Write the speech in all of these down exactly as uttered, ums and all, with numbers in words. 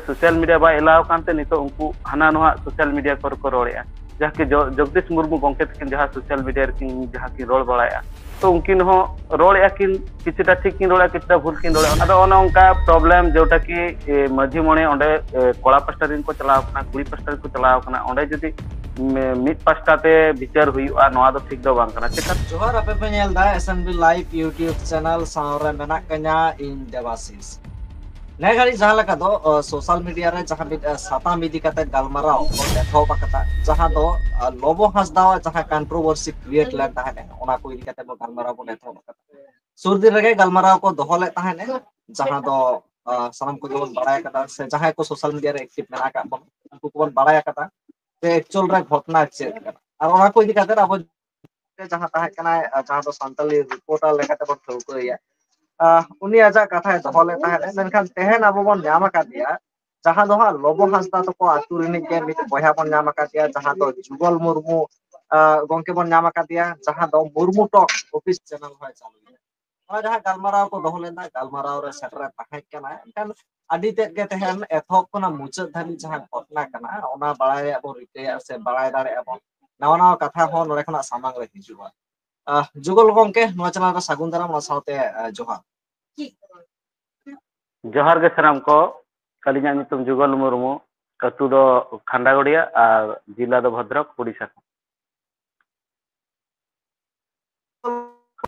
Social media ᱵᱟᱭ ᱮᱞᱟᱣ ᱠᱟᱱᱛᱮ ᱱᱤᱛᱚᱜ ᱩᱱᱠᱩ ᱦᱟᱱᱟ ᱱᱚᱣᱟ ᱥᱳᱥᱟᱞ ᱢᱤᱰᱤᱭᱟ ᱠᱚᱨᱮ ᱠᱚ ᱨᱚᱲᱮᱫᱼᱟ᱾ ᱡᱟᱦᱟᱸ ᱠᱤ ᱡᱚ- ᱡᱚᱜᱽᱫᱤᱥ ᱢᱩᱨᱢᱩ ᱜᱚᱢᱠᱮ ᱛᱟᱹᱠᱤᱱ ᱡᱟᱦᱟᱸ ᱥᱳᱥᱟᱞ ᱢᱤᱰᱤᱭᱟ ᱨᱮᱠᱤᱱ ᱡᱟᱦᱟᱸ ᱠᱤᱱ ᱨᱚᱲ ᱵᱟᱲᱟᱭᱮᱫᱼᱟ, ᱛᱚ ᱩᱱᱠᱤᱱ ᱦᱚᱸ ᱨᱚᱲᱮᱫᱼᱟ ᱠᱤᱱ, ᱠᱤᱪᱷᱩᱴᱟ ᱴᱷᱤᱠ ᱠᱤᱱ ᱨᱚᱲᱮᱫᱼᱟ, ᱠᱤᱪᱷᱩᱴᱟ ᱵᱷᱩᱞ ᱠᱤᱱ ᱨᱚᱲᱮᱫᱼᱟ᱾ ᱟᱫᱚ ᱚᱱᱮ ᱚᱱᱠᱟ ᱯᱨᱚᱵᱞᱮᱢ, ᱡᱮᱴᱟ ᱠᱤ ᱮ, ᱢᱟᱹᱡᱷᱤ ᱢᱚᱬᱮ ᱚᱸᱰᱮ ᱮ, ᱠᱚᱲᱟ ᱯᱟᱥᱴᱟ ᱨᱮᱱ ᱠᱚ ᱪᱟᱞᱟᱣ ᱠᱟᱱᱟ, ᱠᱩᱲᱤ ᱯᱟᱥᱴᱟ ᱨᱮᱱ ᱠᱚ ᱪᱟᱞᱟᱣ ᱠᱟᱱᱟ, ᱚᱸᱰᱮ ᱡᱩᱫᱤ ᱢᱮ- ᱢᱤᱫ ᱯᱟᱥᱴᱟ ᱛᱮ ᱵᱤᱪᱟᱹᱨ ᱦᱩᱭᱩᱜᱼᱟ, ᱱᱚᱣᱟ ᱫᱚ ᱴᱷᱤᱠ ᱫᱚ ᱵᱟᱝ ᱠᱟᱱᱟ᱾ ᱪᱮᱫᱟᱜ? ᱡᱚᱦᱟᱨ, ᱟᱯᱮ ᱯᱮ ᱧᱮᱞ ᱮᱫᱟ S N B Live YouTube channel, ᱥᱟᱶ ᱨᱮ ᱢᱮᱱᱟᱜ ᱠᱟᱹᱧᱟ ᱤᱧ ᱫᱮᱵᱟᱥᱤᱥ᱾ ᱱᱮ ᱜᱷᱟᱹᱲᱤᱡ ᱡᱟᱦᱟᱸ ᱞᱮᱠᱟ ᱫᱚ, ᱚ, ᱥᱳᱥᱟᱞ ᱢᱤᱰᱤᱭᱟ ᱨᱮ ᱡᱟᱦᱟᱸ ᱢᱤᱫ, ᱚ, ᱥᱟᱛᱟᱢ ᱤᱫᱤ ᱠᱟᱛᱮ ᱜᱟᱞᱢᱟᱨᱟᱣ ᱵᱚᱱ ᱮᱛᱚᱦᱚᱵ ᱟᱠᱟᱫᱟ, ᱡᱟᱦᱟᱸ ᱫᱚ, ᱚ, ᱞᱚᱵᱚ ᱦᱟᱸᱥᱫᱟᱣᱟᱜ ᱡᱟᱦᱟᱸ ᱠᱚᱱᱴᱨᱳᱵᱷᱟᱨᱥᱤ ᱠᱨᱤᱭᱮᱴ ᱞᱮᱱ ᱛᱟᱦᱮᱸᱫ, ᱚᱱᱟ ᱠᱚ ᱤᱫᱤ ᱠᱟᱛᱮ ᱵᱚᱱ ᱜᱟᱞᱢᱟᱨᱟᱣ ᱵᱚᱱ ᱮᱛᱚᱦᱚᱵ ᱟᱠᱟᱫᱟ᱾ ᱥᱩᱨ ᱫᱤᱱ ᱨᱮᱜᱮ ᱜᱟᱞᱢᱟᱨᱟᱣ ᱠᱚ ᱫᱚᱦᱚ ᱞᱮᱫ ᱛᱟᱦᱮᱸᱫ, ᱡᱟᱦᱟᱸ ᱫᱚ, ᱚ, ᱥᱟᱱᱟᱢ ᱠᱚᱜᱮ ᱵᱚᱱ ᱵᱟᱲᱟᱭ ᱟᱠᱟᱫᱟ, ᱥᱮ ᱡᱟᱦᱟᱸᱭ ᱠᱚ ᱥᱳᱥᱟᱞ ᱢᱤᱰᱤᱭᱟ ᱨᱮ ᱮᱠᱴᱤᱵᱷ ᱢᱮᱱᱟᱜ ᱟᱠᱟᱫ ᱵᱚᱱ, ᱩᱱᱠᱩ ᱠᱚᱵᱚᱱ ᱵᱟᱲᱟᱭ ᱟᱠᱟᱫᱟ ᱡᱮ ᱮᱠᱪᱩᱭᱟᱞ ᱨᱮ ᱜᱷᱚᱴᱱᱟ ᱪᱮᱫ ᱠᱟᱱᱟ᱾ ᱟᱨ ᱚᱱᱟ ᱠᱚ ᱤᱫᱤ ᱠᱟᱛᱮ ᱟᱵᱚ ᱡᱟᱦᱟᱸ ᱛᱟᱦᱮᱸ ᱠᱟᱱᱟᱭ, ᱟᱨ ᱡᱟᱦᱟᱸ ᱫᱚ ᱥᱟᱱᱛᱟᱞᱤ ᱨᱤᱯᱳᱨᱴᱟᱨ ᱞᱮᱠᱟᱛᱮ ᱵᱚᱱ ᱴᱷᱟᱹᱣᱠᱟᱹᱭᱟ, ᱟᱦ, ᱩᱱᱤ ᱟᱡᱟᱜ ᱠᱟᱛᱷᱟᱭ ᱫᱚᱦᱚ ᱞᱮᱫ ᱛᱟᱦᱮᱸᱫ᱾ ᱢᱮᱱᱠᱷᱟᱱ ᱛᱮᱦᱮᱧ ᱟᱵᱚ ᱵᱚᱱ ᱧᱟᱢ ᱟᱠᱟᱫᱮᱭᱟ, ᱡᱟᱦᱟᱸ ᱫᱚ ᱦᱟᱸᱜ ᱞᱚᱵᱚ ᱦᱟᱸᱥᱫᱟ ᱛᱟᱠᱚ ᱟᱹᱛᱩ ᱨᱤᱱᱤᱡ ᱜᱮ ᱢᱤᱫ ᱵᱚᱭᱦᱟ ᱵᱚᱱ ᱧᱟᱢ ᱟᱠᱟᱫᱮᱭᱟ, ᱡᱟᱦᱟᱸ ᱫᱚ ᱡᱩᱜᱚᱞ ᱢᱩᱨᱢᱩ, ᱟᱦ, ᱜᱚᱢᱠᱮ ᱵᱚᱱ ᱧᱟᱢ ᱟᱠᱟᱫᱮᱭᱟ, ᱡᱟᱦᱟᱸ ᱫᱚ ᱢᱩᱨᱢᱩ ᱴᱚᱠ ᱚᱯᱷᱤᱥ ᱪᱮᱱᱮᱞ ᱦᱚᱸᱭ ᱪᱟᱹᱞᱩᱭᱟ᱾ ᱚᱱᱟ ᱡᱟᱦᱟᱸ ᱜᱟᱞᱢᱟᱨᱟᱣ ᱠᱚ ᱫᱚᱦᱚ ᱞᱮᱱᱟ, ᱜᱟᱞᱢᱟᱨᱟᱣ ᱨᱮ ᱥᱮᱴᱮᱨ ᱮ ᱛᱟᱦᱮᱸ ᱠᱟᱱᱟ᱾ ᱮᱱᱠᱷᱟᱱ ᱟᱹᱰᱤ ᱛᱮᱫ ᱜᱮ ᱛᱮᱦᱮᱧ ᱮᱛᱚᱦᱚᱵ ᱠᱷᱚᱱᱟᱜ ᱢᱩᱪᱟᱹᱫ ᱫᱷᱟᱹᱵᱤᱡ ᱡᱟᱦᱟᱸ ᱜᱷᱚᱴᱱᱟ ᱠᱟᱱᱟ, ᱚᱱᱟ ᱵᱟᱲᱟᱭ ᱨᱮᱭᱟᱜ ᱵᱚᱱ ᱨᱤᱠᱟᱹᱭᱟ ᱥᱮ ᱵᱟᱲᱟᱭ ᱫᱟᱲᱮᱭᱟᱜᱼᱟ ᱵᱚᱱ, ᱱᱟᱣᱟ ᱱᱟᱣᱟ ᱠᱟᱛᱷᱟ ᱦᱚᱸ ᱱᱚᱰᱮ ᱠᱷᱚᱱᱟᱜ ᱥᱟᱢᱟᱝ ᱨᱮ ᱦᱤᱡᱩᱜᱼᱟ᱾ ᱟᱦ, ᱡᱩᱜᱚᱞ ᱜᱚᱢᱠᱮ, ᱱᱚᱣᱟ ᱪᱮᱱᱮᱞ ᱨᱮ ᱥᱟᱹᱜᱩᱱ ᱫᱟᱨᱟᱢ, ᱚᱱᱟ ᱥᱟᱶᱛᱮ, ᱟᱦ, ᱡᱚᱦᱟᱨ᱾ ᱡᱚᱦᱟᱨ ᱜᱮ ᱥᱟᱱᱟᱢ ᱠᱚ᱾ ᱟᱹᱞᱤᱧᱟᱜ ᱧᱩᱛᱩᱢ ᱡᱩᱜᱚᱞ ᱢᱩᱨᱢᱩ, ᱟᱹᱛᱩ ᱫᱚ ᱠᱷᱟᱱᱰᱟᱜᱚᱲᱤᱭᱟ ᱟᱨ ᱡᱮᱞᱟ ᱫᱚ ᱵᱷᱚᱫᱨᱚᱠ, ᱳᱰᱤᱥᱟ ᱠᱷᱚᱱ᱾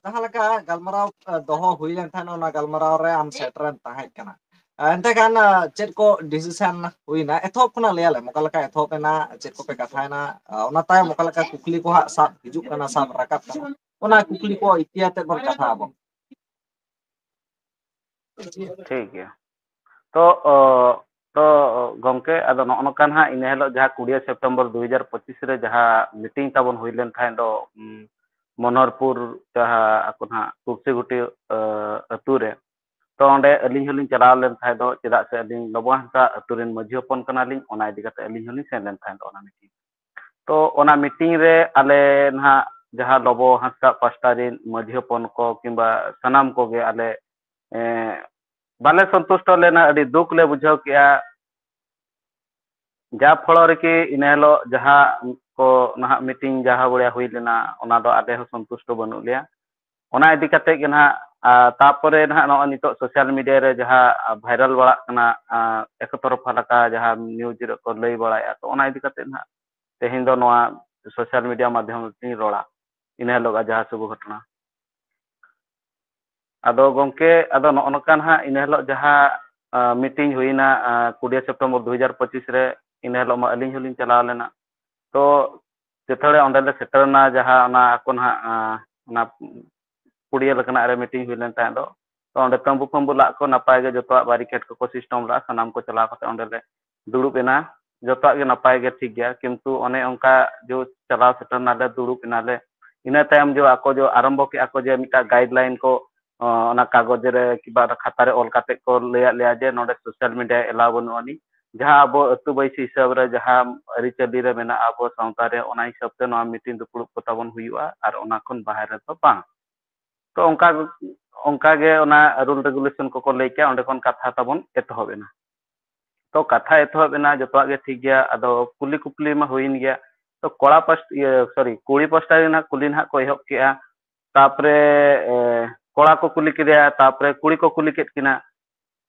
ᱡᱟᱦᱟᱸ ᱞᱮᱠᱟ ᱜᱟᱞᱢᱟᱨᱟᱣ, ᱟᱦ, ᱫᱚᱦᱚ ᱦᱩᱭ ᱞᱮᱱ ᱛᱟᱦᱮᱸᱫ, ᱚᱱᱟ ᱜᱟᱞᱢᱟᱨᱟᱣ ᱨᱮ ᱟᱢ ᱥᱮᱴᱮᱨᱮᱢ ᱛᱟᱦᱮᱸ ᱠᱟᱱᱟ᱾ ᱟᱦ, ᱮᱱᱛᱮ ᱠᱷᱟᱱ, ᱟᱦ, ᱪᱮᱫ ᱠᱚ ᱰᱤᱥᱤᱥᱚᱱ ᱦᱩᱭᱱᱟ? ᱮᱛᱚᱦᱚᱵ ᱠᱷᱚᱱᱟᱜ ᱞᱟᱹᱭ ᱟᱞᱮᱢ, ᱚᱠᱟ ᱞᱮᱠᱟ ᱮᱛᱚᱦᱚᱵ ᱮᱱᱟ, ᱪᱮᱫ ᱠᱚᱯᱮ ᱠᱟᱛᱷᱟᱭᱮᱱᱟ, ᱟᱦ, ᱚᱱᱟ ᱛᱟᱭᱚᱢ ᱚᱠᱟ ᱞᱮᱠᱟ ᱠᱩᱠᱞᱤ ᱠᱚ ᱦᱟᱸᱜ ᱥᱟᱵ ᱦᱤᱡᱩᱜ ᱠᱟᱱᱟ, ᱥᱟᱵ ᱨᱟᱠᱟᱵ ᱠᱟᱱᱟ, ᱚᱱᱟ ᱠᱩᱠᱞᱤ ᱠᱚ ᱤᱫᱤ ᱟᱛᱮᱫ ᱵᱚᱱ ᱠᱟᱛᱷᱟ ᱟᱵᱚᱱ᱾ ᱴᱷᱤᱠ ᱜᱮᱭᱟ᱾ ᱛᱚ, ᱚ, ᱛᱚ, ᱜᱚᱢᱠᱮ, ᱟᱫᱚ ᱱᱚᱜᱼᱚ ᱱᱚᱝᱠᱟ ᱱᱟᱦᱟᱜ ᱤᱱᱟᱹ ᱦᱤᱞᱳᱜ ᱡᱟᱦᱟᱸ ᱠᱩᱲᱤᱭᱟ ᱥᱮᱯᱴᱮᱢᱵᱚᱨ ᱫᱩ ᱦᱟᱡᱟᱨ ᱯᱚᱸᱪᱤᱥ ᱨᱮ ᱡᱟᱦᱟᱸ ᱢᱤᱴᱤᱝ ᱛᱟᱵᱚᱱ ᱦᱩᱭ ᱞᱮᱱ ᱛᱟᱦᱮᱸᱫ ᱫᱚ, ᱩᱢ, ᱢᱚᱱᱳᱦᱚᱨᱯᱩᱨ ᱡᱟᱦᱟᱸ ᱟᱠᱚ ᱱᱟᱦᱟᱜ ᱛᱩᱞᱥᱤᱜᱷᱩᱴᱤ, ᱟᱹ, ᱟᱹᱛᱩ ᱨᱮ᱾ ᱛᱚ, ᱚᱸᱰᱮ ᱟᱹᱞᱤᱧ ᱦᱚᱸᱞᱤᱧ ᱪᱟᱞᱟᱣ ᱞᱮᱱ ᱛᱟᱦᱮᱸᱫ ᱫᱚ, ᱪᱮᱫᱟᱜ ᱥᱮ ᱟᱹᱞᱤᱧ ᱞᱚᱵᱚ ᱦᱟᱸᱥᱫᱟ ᱟᱹᱛᱩ ᱨᱮᱱ ᱢᱟᱹᱡᱷᱤ ᱦᱚᱯᱚᱱ ᱠᱟᱱᱟᱞᱤᱧ, ᱚᱱᱟ ᱤᱫᱤ ᱠᱟᱛᱮ ᱟᱹᱞᱤᱧ ᱦᱚᱸᱞᱤᱧ ᱥᱮᱱ ᱞᱮᱱ ᱛᱟᱦᱮᱸᱫ ᱫᱚ ᱚᱱᱟ ᱢᱤᱴᱤᱝ᱾ ᱛᱚ, ᱚᱱᱟ ᱢᱤᱴᱤᱝ ᱨᱮ ᱟᱞᱮ ᱱᱟᱦᱟᱜ ᱡᱟᱦᱟᱸ ᱞᱚᱵᱚ ᱦᱟᱸᱥᱫᱟ ᱯᱟᱥᱴᱟ ᱨᱮᱱ ᱢᱟᱹᱡᱷᱤ ᱦᱚᱯᱚᱱ ᱠᱚ ᱠᱤᱝᱵᱟ ᱥᱟᱱᱟᱢ ᱠᱚᱜᱮ ᱟᱞᱮ, ᱮᱸ, ᱵᱟᱞᱮ ᱥᱚᱱᱛᱩᱥᱴᱚ ᱞᱮᱱᱟ, ᱟᱹᱰᱤ ᱫᱩᱠ ᱞᱮ ᱵᱩᱡᱷᱟᱹᱣ ᱠᱮᱜᱼᱟ᱾ ᱡᱟ ᱯᱷᱚᱞᱚ ᱨᱮᱠᱤ ᱤᱱᱟᱹ ᱦᱤᱞᱳᱜ ᱡᱟᱦᱟᱸ ᱠᱚ ᱱᱟᱦᱟᱜ ᱢᱤᱴᱤᱝ ᱡᱟᱦᱟᱸ ᱵᱚᱲᱮ ᱦᱩᱭ ᱞᱮᱱᱟ, ᱚᱱᱟ ᱫᱚ ᱟᱞᱮ ᱦᱚᱸ ᱥᱚᱱᱛᱩᱥᱴᱚ ᱵᱟᱹᱱᱩᱜ ᱞᱮᱭᱟ᱾ ᱚᱱᱟ ᱤᱫᱤ ᱠᱟᱛᱮ ᱜᱮ ᱱᱟᱦᱟᱜ, ᱟᱨ ᱛᱟᱯᱚᱨᱮ ᱱᱟᱦᱟᱜ ᱱᱚᱜᱼᱚᱭ ᱱᱤᱛᱚᱜ ᱥᱳᱥᱟᱞ ᱢᱤᱰᱤᱭᱟ ᱨᱮ ᱡᱟᱦᱟᱸ ᱵᱷᱟᱭᱨᱟᱞ ᱵᱟᱲᱟᱜ ᱠᱟᱱᱟ, ᱟᱨ ᱮᱠ ᱛᱚᱨᱚᱯᱷᱟ ᱞᱮᱠᱟ ᱡᱟᱦᱟᱸ ᱱᱤᱭᱩᱡᱽ ᱨᱮᱠᱚ ᱞᱟᱹᱭ ᱵᱟᱲᱟᱭᱮᱫᱼᱟ, ᱛᱚ ᱚᱱᱟ ᱤᱫᱤ ᱠᱟᱛᱮ ᱱᱟᱦᱟᱜ ᱛᱮᱦᱮᱧ ᱫᱚ ᱱᱚᱣᱟ ᱥᱳᱥᱟᱞ ᱢᱤᱰᱤᱭᱟ ᱢᱟᱫᱽᱫᱷᱚᱢ ᱛᱮᱧ ᱨᱚᱲᱟ᱾ ᱤᱱᱟᱹ ᱦᱤᱞᱳᱜ ᱡᱟᱦᱟᱸ ᱥᱩᱵᱷ ᱜᱷᱚᱴᱚᱱᱟ᱾ ᱟᱫᱚ ᱜᱚᱢᱠᱮ, ᱟᱫᱚ ᱱᱚᱜᱼᱚ ᱱᱚᱝᱠᱟ ᱱᱟᱦᱟᱜ ᱤᱱᱟᱹ ᱦᱤᱞᱳᱜ ᱡᱟᱦᱟᱸ, ᱟᱸ, ᱢᱤᱴᱤᱝ ᱦᱩᱭᱱᱟ, ᱟᱸ, ᱠᱩᱲᱤ ᱥᱮᱯᱴᱮᱢᱵᱚᱨ ᱫᱩ ᱦᱟᱡᱟᱨ ᱯᱚᱸᱪᱤᱥ ᱨᱮ, ᱤᱱᱟᱹ ᱦᱤᱞᱳᱜ ᱢᱟ ᱟᱹᱞᱤᱧ ᱦᱚᱸᱞᱤᱧ ᱪᱟᱞᱟᱣ ᱞᱮᱱᱟ᱾ ᱛᱚ ᱡᱚᱛᱚ ᱦᱚᱲ ᱚᱸᱰᱮ ᱞᱮ ᱥᱮᱴᱮᱨ ᱮᱱᱟ, ᱡᱟᱦᱟᱸ ᱚᱱᱟ ᱟᱠᱚ ᱱᱟᱦᱟᱜ, ᱟᱸ, ᱚᱱᱟ ᱯᱩᱲᱤᱭᱟᱹ ᱞᱮᱠᱟᱱᱟᱜ ᱨᱮ ᱢᱤᱴᱤᱝ ᱦᱩᱭ ᱞᱮᱱ ᱛᱟᱦᱮᱸᱫ ᱫᱚ᱾ ᱛᱚ ᱚᱸᱰᱮ ᱛᱟᱹᱢᱵᱩ ᱯᱷᱟᱹᱢᱵᱩ ᱞᱟᱜ ᱠᱚ ᱱᱟᱯᱟᱭ ᱜᱮ, ᱡᱚᱛᱚᱣᱟᱜ ᱵᱟᱨᱤᱠᱮᱰ ᱠᱚᱠᱚ ᱥᱤᱥᱴᱚᱢ ᱞᱟᱜᱼᱟ, ᱥᱟᱱᱟᱢ ᱠᱚ ᱪᱟᱞᱟᱣ ᱠᱟᱛᱮ ᱚᱸᱰᱮ ᱞᱮ ᱫᱩᱲᱩᱵ ᱮᱱᱟ᱾ ᱡᱚᱛᱚᱣᱟᱜ ᱜᱮ ᱱᱟᱯᱟᱭ ᱜᱮ, ᱴᱷᱤᱠ ᱜᱮᱭᱟ, ᱠᱤᱱᱛᱩ ᱚᱱᱮ ᱚᱱᱠᱟ ᱡᱮ ᱪᱟᱞᱟᱣ ᱥᱮᱴᱮᱨ ᱱᱟᱞᱮ, ᱫᱩᱲᱩᱵ ᱮᱱᱟᱞᱮ, ᱤᱱᱟᱹ ᱛᱟᱭᱚᱢ ᱡᱮ ᱟᱠᱚ ᱡᱮ ᱟᱨᱟᱢᱵᱚ ᱠᱮᱜᱼᱟ ᱠᱚ ᱡᱮ ᱢᱤᱫᱴᱟᱝ ᱜᱟᱭᱤᱰ ᱞᱟᱭᱤᱱ ᱠᱚ, ᱚ, ᱚᱱᱟ ᱠᱟᱜᱚᱡᱽ ᱨᱮ ᱠᱤᱵᱟ ᱠᱷᱟᱛᱟ ᱨᱮ ᱚᱞ ᱠᱟᱛᱮ ᱠᱚ ᱞᱟᱹᱭᱟᱫ ᱞᱮᱭᱟ ᱡᱮ ᱱᱚᱰᱮ ᱥᱳᱥᱟᱞ ᱢᱤᱰᱤᱭᱟ ᱮᱞᱟᱣ ᱵᱟᱹᱱᱩᱜ ᱟᱹᱱᱤᱡ, ᱡᱟᱦᱟᱸ ᱟᱵᱚ ᱟᱹᱛᱩ ᱵᱟᱹᱭᱥᱤ ᱦᱤᱥᱟᱹᱵ ᱨᱮ ᱡᱟᱦᱟᱸ ᱟᱹᱨᱤᱪᱟᱹᱞᱤ ᱨᱮ ᱢᱮᱱᱟᱜᱼᱟ ᱟᱵᱚ ᱥᱟᱶᱛᱟ ᱨᱮ, ᱚᱱᱟ ᱦᱤᱥᱟᱹᱵ ᱛᱮ ᱱᱚᱣᱟ ᱢᱤᱴᱤᱝ ᱫᱩᱯᱲᱩᱵ ᱠᱚ ᱛᱟᱵᱚᱱ ᱦᱩᱭᱩᱜᱼᱟ, ᱟᱨ ᱚᱱᱟ ᱠᱷᱚᱱ ᱵᱟᱦᱨᱮ ᱫᱚ ᱵᱟᱝ᱾ ᱛᱚ ᱚᱱᱠᱟ, ᱚᱱᱠᱟ ᱜᱮ ᱚᱱᱟ ᱨᱩᱞ ᱨᱮᱜᱩᱞᱮᱥᱚᱱ ᱠᱚᱠᱚ ᱞᱟᱹᱭ ᱠᱮᱜᱼᱟ, ᱚᱸᱰᱮ ᱠᱷᱚᱱ ᱠᱟᱛᱷᱟ ᱛᱟᱵᱚᱱ ᱮᱛᱚᱦᱚᱵ ᱮᱱᱟ᱾ ᱛᱚ ᱠᱟᱛᱷᱟ ᱮᱛᱚᱦᱚᱵ ᱮᱱᱟ, ᱡᱚᱛᱚᱣᱟᱜ ᱜᱮ ᱴᱷᱤᱠ ᱜᱮᱭᱟ, ᱟᱫᱚ ᱠᱩᱞᱤ ᱠᱩᱯᱞᱤ ᱢᱟ ᱦᱩᱭᱮᱱ ᱜᱮᱭᱟ᱾ ᱛᱚ ᱠᱚᱲᱟ ᱯᱟᱥ-, ᱤᱭᱟᱹ, ᱥᱚᱨᱤ, ᱠᱩᱲᱤ ᱯᱟᱥᱴᱟ ᱨᱮ ᱱᱟᱦᱟᱜ ᱠᱩᱞᱤ ᱱᱟᱦᱟᱜ ᱠᱚ ᱮᱦᱚᱵ ᱠᱮᱜᱼᱟ᱾ ᱛᱟᱯᱚᱨᱮ, ᱮ, ᱠᱚᱲᱟ ᱠᱚ ᱠᱩᱞᱤ ᱠᱮᱫᱮᱭᱟ, ᱛᱟᱯᱚᱨᱮ ᱠᱩᱲᱤ ᱠᱚ ᱠᱩᱞᱤ ᱠᱮᱫ ᱠᱤᱱᱟ᱾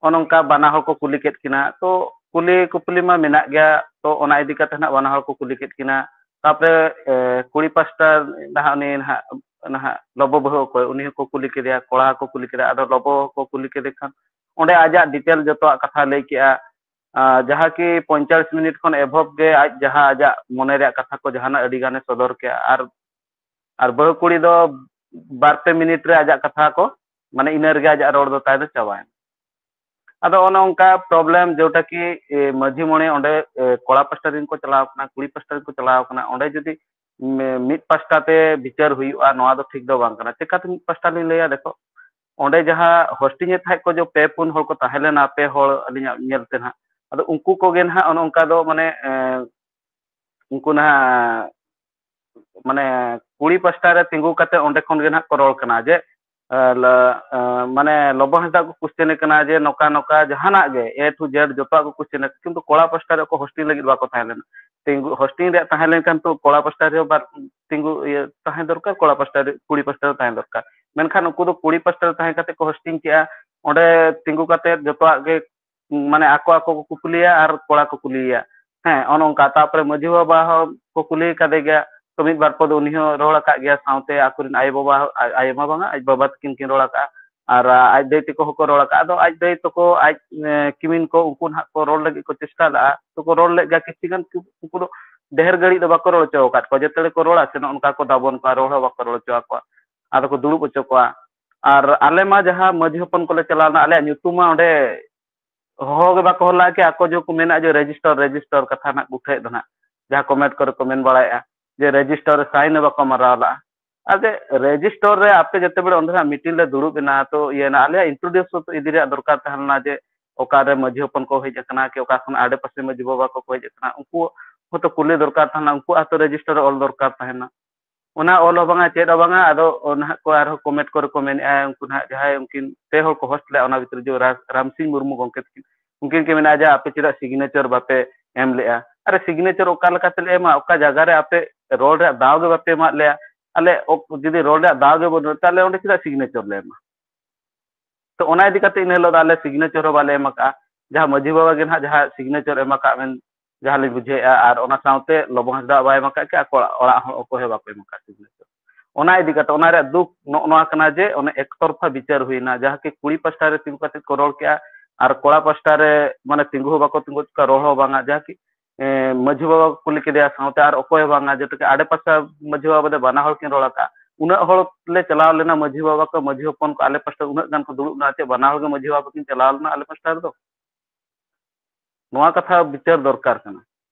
ᱚᱱᱮ ᱚᱱᱠᱟ ᱵᱟᱱᱟ ᱦᱚᱲ ᱠᱚ ᱠᱩᱞᱤ ᱠᱮᱫ ᱠᱤᱱᱟ᱾ ᱛᱚ ᱠᱩᱞᱤ ᱠᱩᱯᱞᱤ ᱢᱟ ᱢᱮᱱᱟᱜ ᱜᱮᱭᱟ, ᱛᱚ ᱚᱱᱟ ᱤᱫᱤ ᱠᱟᱛᱮ ᱱᱟᱦᱟᱜ ᱵᱟᱱᱟ ᱦᱚᱲ ᱠᱚ ᱠᱩᱞᱤ ᱠᱮᱫ ᱠᱤᱱᱟ᱾ ᱛᱟᱯᱚᱨᱮ, ᱮ, ᱠᱩᱲᱤ ᱯᱟᱥᱴᱟ ᱱᱟᱦᱟᱜ ᱩᱱᱤ ᱱᱟᱦᱟᱜ, ᱱᱟᱦᱟᱜ ᱞᱚᱵᱚ ᱵᱟᱹᱦᱩ ᱚᱠᱚᱭ, ᱩᱱᱤ ᱦᱚᱸᱠᱚ ᱠᱩᱞᱤ ᱠᱮᱫᱮᱭᱟ, ᱠᱚᱲᱟ ᱦᱚᱸᱠᱚ ᱠᱩᱞᱤ ᱠᱮᱫᱮᱭᱟ᱾ ᱟᱫᱚ ᱞᱚᱵᱚ ᱦᱚᱸᱠᱚ ᱠᱩᱞᱤ ᱠᱮᱫᱮ ᱠᱷᱟᱱ ᱚᱸᱰᱮ ᱟᱡᱟᱜ ᱰᱤᱴᱮᱞ ᱡᱚᱛᱚᱣᱟᱜ ᱠᱟᱛᱷᱟ ᱞᱟᱹᱭ ᱠᱮᱜᱼᱟ᱾ ᱟ, ᱡᱟᱦᱟᱸ ᱠᱤ ᱯᱚᱧᱪᱟᱥ ᱢᱤᱱᱤᱴ ᱠᱷᱚᱱ ᱮᱵᱷᱚᱵ ᱜᱮ ᱟᱡ ᱡᱟᱦᱟᱸ ᱟᱡᱟᱜ ᱢᱚᱱᱮ ᱨᱮᱭᱟᱜ ᱠᱟᱛᱷᱟ ᱠᱚ ᱡᱟᱦᱟᱱᱟᱜ ᱟᱹᱰᱤ ᱜᱟᱱᱮ ᱥᱚᱫᱚᱨ ᱠᱮᱜᱼᱟ᱾ ᱟᱨ, ᱟᱨ ᱵᱟᱹᱦᱩ ᱠᱩᱲᱤ ᱫᱚ ᱵᱟᱨ ᱯᱮ ᱢᱤᱱᱤᱴ ᱨᱮ ᱟᱡᱟᱜ ᱠᱟᱛᱷᱟ ᱠᱚ, ᱢᱟᱱᱮ ᱤᱱᱟᱹ ᱨᱮᱜᱮ ᱟᱡᱟᱜ ᱨᱚᱲ ᱫᱚ ᱛᱟᱭ ᱫᱚ ᱪᱟᱵᱟᱭᱮᱱᱟ᱾ ᱟᱫᱚ ᱚᱱᱮ ᱚᱱᱠᱟ ᱯᱨᱚᱵᱞᱮᱢ, ᱡᱮᱴᱟ ᱠᱤ, ᱮ, ᱢᱟᱹᱡᱷᱤ ᱢᱚᱬᱮ ᱚᱸᱰᱮ, ᱮ, ᱠᱚᱲᱟ ᱯᱟᱥᱴᱟ ᱨᱮᱱ ᱠᱚ ᱪᱟᱞᱟᱣ ᱠᱟᱱᱟ, ᱠᱩᱲᱤ ᱯᱟᱥᱴᱟ ᱨᱮᱱ ᱠᱚ ᱪᱟᱞᱟᱣ ᱠᱟᱱᱟ, ᱚᱸᱰᱮ ᱡᱩᱫᱤ ᱢᱮ-, ᱢᱤᱫ ᱯᱟᱥᱴᱟ ᱛᱮ ᱵᱤᱪᱟᱹᱨ ᱦᱩᱭᱩᱜᱼᱟ, ᱱᱚᱣᱟ ᱫᱚ ᱴᱷᱤᱠ ᱫᱚ ᱵᱟᱝ ᱠᱟᱱᱟ᱾ ᱪᱮᱠᱟᱛᱮ ᱢᱤᱫ ᱯᱟᱥᱴᱟ ᱞᱤᱧ ᱞᱟᱹᱭᱟ? ᱫᱮᱠᱷᱚ, ᱚᱸᱰᱮ ᱡᱟᱦᱟᱸ ᱦᱳᱥᱴᱤᱝ ᱮ ᱛᱟᱦᱮᱸᱫ ᱠᱚ ᱡᱮ ᱯᱮ ᱯᱩᱱ ᱦᱚᱲ ᱠᱚ ᱛᱟᱦᱮᱸ ᱞᱮᱱᱟ, ᱯᱮ ᱦᱚᱲ ᱟᱹᱞᱤᱧᱟᱜ ᱧᱮᱞ ᱛᱮ ᱱᱟᱦᱟᱜ᱾ ᱟᱫᱚ ᱩᱱᱠᱩ ᱠᱚᱜᱮ ᱱᱟᱦᱟᱜ ᱚᱱᱮ ᱚᱱᱠᱟ ᱫᱚ ᱢᱟᱱᱮ, ᱮ, ᱩᱱᱠᱩ ᱱᱟᱦᱟᱜ ᱢᱟᱱᱮ ᱠᱩᱲᱤ ᱯᱟᱥᱴᱟ ᱨᱮ ᱛᱤᱸᱜᱩ ᱠᱟᱛᱮ ᱚᱸᱰᱮ ᱠᱷᱚᱱ ᱜᱮ ᱱᱟᱦᱟᱜ ᱠᱚ ᱨᱚᱲ ᱠᱟᱱᱟ ᱡᱮ ᱢᱟᱱᱮ ᱞᱚᱵᱚ ᱦᱟᱸᱥᱫᱟ ᱠᱚ ᱠᱩᱥᱪᱮᱱ ᱠᱟᱱᱟ ᱡᱮ ᱱᱚᱝᱠᱟ ᱱᱚᱝᱠᱟ ᱡᱟᱦᱟᱱᱟᱜ ᱜᱮ, A to Z ᱡᱚᱛᱚᱣᱟᱜ ᱠᱚ ᱠᱩᱥᱪᱮᱱ ᱠᱟᱱᱟ, ᱠᱤᱱᱛᱩ ᱠᱚᱲᱟ ᱯᱟᱥᱴᱟ ᱨᱮ ᱚᱠᱚᱭ ᱦᱳᱥᱴᱤᱝ ᱞᱟᱹᱜᱤᱫ ᱵᱟᱠᱚ ᱛᱟᱦᱮᱸ ᱞᱮᱱᱟ᱾ ᱛᱤᱸᱜᱩ ᱦᱳᱥᱴᱤᱝ ᱨᱮᱭᱟᱜ ᱛᱟᱦᱮᱸ ᱞᱮᱱᱠᱷᱟᱱ ᱛᱚ ᱠᱚᱲᱟ ᱯᱟᱥᱴᱟ ᱨᱮᱦᱚᱸ ᱵᱟᱨ ᱛᱤᱸᱜᱩ ᱤᱭᱟᱹ ᱛᱟᱦᱮᱸ ᱫᱚᱨᱠᱟᱨ, ᱠᱚᱲᱟ ᱯᱟᱥᱴᱟ ᱨᱮ, ᱠᱩᱲᱤ ᱯᱟᱥᱴᱟ ᱨᱮ ᱛᱟᱦᱮᱸ ᱫᱚᱨᱠᱟᱨ᱾ ᱢᱮᱱᱠᱷᱟᱱ ᱩᱱᱠᱩ ᱫᱚ ᱠᱩᱲᱤ ᱯᱟᱥᱴᱟ ᱨᱮ ᱛᱟᱦᱮᱸ ᱠᱟᱛᱮ ᱠᱚ ᱦᱳᱥᱴᱤᱝ ᱠᱮᱜᱼᱟ᱾ ᱚᱸᱰᱮ ᱛᱤᱸᱜᱩ ᱠᱟᱛᱮ ᱡᱚᱛᱚᱣᱟᱜ ᱜᱮ ᱢᱟᱱᱮ ᱟᱠᱚ ᱟᱠᱚ ᱠᱚ ᱠᱩᱠᱞᱤᱭᱟ ᱟᱨ ᱠᱚᱲᱟ ᱠᱚ ᱠᱩᱞᱤᱭᱮᱭᱟ᱾ ᱦᱮᱸ, ᱚᱱᱮ ᱚᱱᱠᱟ᱾ ᱛᱟᱯᱚᱨᱮ ᱢᱟᱹᱡᱷᱤ ᱵᱟᱵᱟ ᱦᱚᱸ ᱠᱚ ᱠᱩᱞᱤ ᱠᱟᱫᱮ ᱜᱮᱭᱟ, ᱛᱚ ᱢᱤᱫ ᱵᱟᱨ ᱯᱚᱫ ᱩᱱᱤ ᱦᱚᱸ ᱨᱚᱲ ᱟᱠᱟᱫ ᱜᱮᱭᱟ, ᱥᱟᱶᱛᱮ ᱟᱠᱚᱨᱮᱱ ᱟᱭᱳ ᱵᱟᱵᱟ, ᱟᱭᱳ ᱢᱟ ᱵᱟᱝᱟ, ᱟᱡ ᱵᱟᱵᱟ ᱛᱟᱹᱠᱤᱱ ᱠᱤᱱ ᱨᱚᱲ ᱟᱠᱟᱫᱼᱟ᱾ ᱟᱨ ᱟᱡ ᱫᱟᱹᱭ ᱛᱟᱠᱚ ᱦᱚᱸᱠᱚ ᱨᱚᱲ ᱟᱠᱟᱫᱼᱟ᱾ ᱟᱫᱚ ᱟᱡ ᱫᱟᱹᱭ ᱛᱟᱠᱚ, ᱟᱡ ᱠᱤᱢᱤᱱ ᱠᱚ, ᱩᱱᱠᱩ ᱱᱟᱦᱟᱜ ᱠᱚ ᱨᱚᱲ ᱞᱟᱹᱜᱤᱫ ᱠᱚ ᱪᱮᱥᱴᱟ ᱞᱮᱫᱼᱟ, ᱛᱚ ᱠᱚ ᱨᱚᱲ ᱞᱮᱫ ᱜᱮᱭᱟ ᱠᱤᱪᱷᱩ ᱜᱟᱱ᱾ ᱩᱱᱠᱩ ᱫᱚ ᱰᱷᱮᱨ ᱜᱷᱟᱹᱲᱤᱡ ᱫᱚ ᱵᱟᱠᱚ ᱨᱚᱲ ᱦᱚᱪᱚ ᱟᱠᱟᱫ ᱠᱚᱣᱟ᱾ ᱡᱮᱛᱮ ᱠᱚ ᱨᱚᱲᱟ ᱥᱮ ᱱᱚᱜᱼᱚ ᱱᱚᱝᱠᱟ ᱠᱚ ᱫᱟᱵᱚᱱ ᱠᱚᱣᱟ, ᱨᱚᱲ ᱦᱚᱸ ᱵᱟᱠᱚ ᱨᱚᱲ ᱦᱚᱪᱚ ᱟᱠᱚᱣᱟ, ᱟᱫᱚ ᱠᱚ ᱫᱩᱲᱩᱵ ᱦᱚᱪᱚ ᱠᱚᱣᱟ᱾ ᱟᱨ ᱟᱞᱮ ᱢᱟ ᱡᱟᱦᱟᱸ ᱢᱟᱹᱡᱷᱤ ᱦᱚᱯᱚᱱ ᱠᱚᱞᱮ ᱪᱟᱞᱟᱣ ᱞᱮᱱᱟ, ᱟᱞᱮᱭᱟᱜ ᱧᱩᱛᱩᱢ ᱢᱟ ᱚᱸᱰᱮ ᱦᱚᱦᱚ ᱜᱮ ᱵᱟᱠᱚ ᱦᱚᱦᱚ ᱞᱟᱜᱼᱟ, ᱠᱤ ᱟᱠᱚ ᱡᱮ ᱠᱚ ᱢᱮᱱᱟ ᱡᱮ ᱨᱮᱡᱤᱥᱴᱟᱨ, ᱨᱮᱡᱤᱥᱴᱟᱨ ᱠᱟᱛᱷᱟ ᱱᱟᱜ ᱩᱴᱷᱟᱹᱭᱮᱫ ᱫᱚ ᱱᱟᱜ, ᱡᱟᱦᱟᱸ ᱠᱚᱢᱮᱱᱴ ᱠᱚᱨᱮ ᱠᱚ ᱢᱮᱱ ᱵᱟᱲᱟᱭᱮᱫᱼᱟ ᱡᱮ ᱨᱮᱡᱤᱥᱴᱟᱨ ᱨᱮ ᱥᱟᱭᱤᱱ ᱦᱚᱸ ᱵᱟᱠᱚ ᱢᱟᱨᱟᱣ ᱞᱟᱜᱼᱟ᱾ ᱟᱨ ᱡᱮ ᱨᱮᱡᱤᱥᱴᱟᱨ ᱨᱮ ᱟᱯᱮ ᱡᱮᱛᱮ ᱵᱮᱲᱮ ᱚᱸᱰᱮ ᱱᱟᱜ ᱢᱤᱴᱤᱝ ᱞᱮ ᱫᱩᱲᱩᱵ ᱮᱱᱟ, ᱛᱚ ᱤᱭᱟᱹ ᱱᱟ ᱟᱞᱮᱭᱟᱜ ᱤᱱᱴᱨᱳᱰᱤᱭᱩᱥ ᱦᱚᱸ ᱤᱫᱤ ᱨᱮᱭᱟᱜ ᱫᱚᱨᱠᱟᱨ ᱛᱟᱦᱮᱸ ᱞᱮᱱᱟ ᱡᱮ ᱚᱠᱟᱨᱮ ᱢᱟᱹᱡᱷᱤ ᱦᱚᱯᱚᱱ ᱠᱚ ᱦᱮᱡ ᱟᱠᱟᱱᱟ, ᱠᱤ ᱚᱠᱟ ᱠᱷᱚᱱ ᱟᱰᱮ ᱯᱟᱥᱮ ᱢᱟᱹᱡᱷᱤ ᱵᱟᱵᱟ ᱠᱚᱠᱚ ᱦᱮᱡ ᱟᱠᱟᱱᱟ, ᱩᱱᱠᱩ ᱦᱚᱸᱛᱚ ᱠᱩᱞᱤ ᱫᱚᱨᱠᱟᱨ ᱛᱟᱦᱮᱸ ᱞᱮᱱᱟ᱾ ᱩᱱᱠᱩᱣᱟᱜ ᱦᱚᱸᱛᱚ ᱨᱮᱡᱤᱥᱴᱟᱨ ᱨᱮ ᱚᱞ ᱫᱚᱨᱠᱟᱨ ᱛᱟᱦᱮᱱᱟ᱾ ᱚᱱᱟ ᱚᱞ ᱦᱚᱸ ᱵᱟᱝᱟ, ᱪᱮᱫ ᱦᱚᱸ ᱵᱟᱝᱟ᱾ ᱟᱫᱚ ᱱᱟᱦᱟᱜ ᱠᱚ ᱟᱨᱦᱚᱸ ᱠᱚᱢᱮᱱᱴ ᱠᱚᱨᱮ ᱠᱚ ᱢᱮᱱᱮᱫᱼᱟ, ᱩᱱᱠᱩ ᱱᱟᱦᱟᱜ ᱡᱟᱦᱟᱸᱭ ᱩᱱᱠᱤᱱ ᱯᱮ ᱦᱚᱲ ᱠᱚ ᱦᱳᱥᱴ ᱞᱮᱫᱼᱟ ᱚᱱᱟ ᱵᱷᱤᱛᱨᱤ ᱡᱮ ᱨᱟ-, ᱨᱟᱢᱥᱤᱝ ᱢᱩᱨᱢᱩ ᱜᱚᱢᱠᱮ ᱛᱟᱹᱠᱤᱱ, ᱩᱱᱠᱤᱱ ᱠᱤᱱ ᱢᱮᱱᱟ ᱡᱮ ᱟᱯᱮ ᱪᱮᱫᱟᱜ ᱥᱤᱜᱽᱱᱮᱪᱟᱨ ᱵᱟᱯᱮ ᱮᱢ ᱞᱮᱜᱼᱟ? ᱟᱨᱮ ᱥᱤᱜᱽᱱᱮᱪᱟᱨ ᱚᱠᱟ ᱞᱮᱠᱟᱛᱮᱞᱮ ᱮᱢᱟ? ᱚᱠᱟ ᱡᱟᱭᱜᱟ ᱨᱮ ᱟᱯᱮ ᱨᱚᱲ ᱨᱮᱭᱟᱜ ᱫᱟᱣ ᱜᱮ ᱵᱟᱯᱮ ᱮᱢᱟᱫ ᱞᱮᱭᱟ? ᱟᱞᱮ ᱚᱠ-, ᱡᱩᱫᱤ ᱨᱚᱲ ᱨᱮᱭᱟᱜ ᱫᱟᱣ ᱜᱮ ᱵᱟᱹᱱᱩᱜᱼᱟ, ᱛᱟᱦᱞᱮ ᱚᱸᱰᱮ ᱪᱮᱫᱟᱜ ᱥᱤᱜᱽᱱᱮᱪᱟᱨ ᱞᱮ ᱮᱢᱟ? ᱛᱚ ᱚᱱᱟ ᱤᱫᱤ ᱠᱟᱛᱮ ᱤᱱᱟᱹ ᱦᱤᱞᱳᱜ ᱫᱚ ᱟᱞᱮ ᱥᱤᱜᱽᱱᱮᱪᱟᱨ ᱦᱚᱸ ᱵᱟᱞᱮ ᱮᱢ ᱟᱠᱟᱫᱼᱟ᱾ ᱡᱟᱦᱟᱸ ᱢᱟᱹᱡᱷᱤ ᱵᱟᱵᱟ ᱜᱮ ᱱᱟᱦᱟᱜ ᱡᱟᱦᱟᱸ ᱥᱤᱜᱽᱱᱮᱪᱟᱨ ᱮᱢ ᱟᱠᱟᱫ ᱢᱮᱱ ᱡᱟᱦᱟᱸ ᱞᱤᱧ ᱵᱩᱡᱷᱟᱹᱣᱮᱫᱼᱟ, ᱟᱨ ᱚᱱᱟ ᱥᱟᱶᱛᱮ ᱞᱚᱵᱚ ᱦᱟᱸᱥᱫᱟ ᱵᱟᱭ ᱮᱢ ᱟᱠᱟᱫ ᱠᱤ ᱟᱠᱚ ᱚᱲᱟᱜ ᱦᱚᱲ ᱚᱠᱚᱭ ᱦᱚᱸ ᱵᱟᱠᱚ ᱮᱢ ᱟᱠᱟᱫ ᱥᱤᱜᱽᱱᱮᱪᱟᱨ᱾ ᱚᱱᱟ ᱤᱫᱤ ᱠᱟᱛᱮ ᱚᱱᱟ ᱨᱮᱭᱟᱜ ᱫᱩᱠ ᱱᱚᱜᱼᱚ ᱱᱚᱣᱟ ᱠᱟᱱᱟ ᱡᱮ ᱚᱱᱮ ᱮᱠᱛᱚᱨᱯᱷᱟ ᱵᱤᱪᱟᱹᱨ ᱦᱩᱭᱱᱟ, ᱡᱟᱦᱟᱸ ᱠᱤ ᱠᱩᱲᱤ ᱯᱟᱥᱴᱟ ᱨᱮ ᱛᱤᱸᱜᱩ ᱠᱟᱛᱮ ᱠᱚ ᱨᱚᱲ ᱠᱮᱜᱼᱟ ᱟᱨ ᱠᱚᱲᱟ ᱯᱟᱥᱴᱟ ᱨᱮ ᱢᱟᱱᱮ ᱛᱤᱸᱜᱩ ᱦᱚᱸ ᱵᱟᱠᱚ ᱛᱤᱸᱜᱩ ᱦᱚᱪᱚ ᱠᱚᱣᱟ, ᱨᱚᱲ ᱦᱚᱸ ᱵᱟᱝᱟ, ᱡᱟᱦᱟᱸ ᱠᱤ ᱮ, ᱢᱟᱹᱡᱷᱤ ᱵᱟᱵᱟ ᱠᱚ ᱠᱩᱞᱤ ᱠᱮᱫᱮᱭᱟ, ᱥᱟᱶᱛᱮ ᱟᱨ ᱚᱠᱚᱭ ᱦᱚᱸ ᱵᱟᱝᱟ, ᱡᱮᱴᱩᱠᱩ ᱟᱰᱮ ᱯᱟᱥᱮ ᱢᱟᱹᱡᱷᱤ ᱵᱟᱵᱟ ᱫᱚ ᱵᱟᱱᱟ ᱦᱚᱲ ᱠᱤᱱ ᱨᱚᱲ ᱟᱠᱟᱫᱼᱟ᱾ ᱩᱱᱟᱹᱜ ᱦᱚᱲ ᱞᱮ ᱪᱟᱞᱟᱣ ᱞᱮᱱᱟ ᱢᱟᱹᱡᱷᱤ ᱵᱟᱵᱟ ᱠᱚ, ᱢᱟᱹᱡᱷᱤ ᱦᱚᱯᱚᱱ ᱠᱚ ᱟᱞᱮ ᱯᱟᱥᱴᱟ ᱩᱱᱟᱹᱜ ᱜᱟᱱ ᱠᱚ ᱫᱩᱲᱩᱵ ᱞᱮᱱᱟ, ᱪᱮᱫ ᱵᱟᱱᱟ ᱦᱚᱲ ᱜᱮ ᱢᱟᱹᱡᱷᱤ ᱵᱟᱵᱟ ᱠᱤᱱ ᱪᱟᱞᱟᱣ ᱞᱮᱱᱟ ᱟᱞᱮ ᱯᱟᱥᱴᱟ ᱨᱮᱫᱚ? ᱱᱚᱣᱟ ᱠᱟᱛᱷᱟ ᱵᱤᱪᱟᱹᱨ ᱫᱚᱨᱠᱟᱨ ᱠᱟᱱᱟ᱾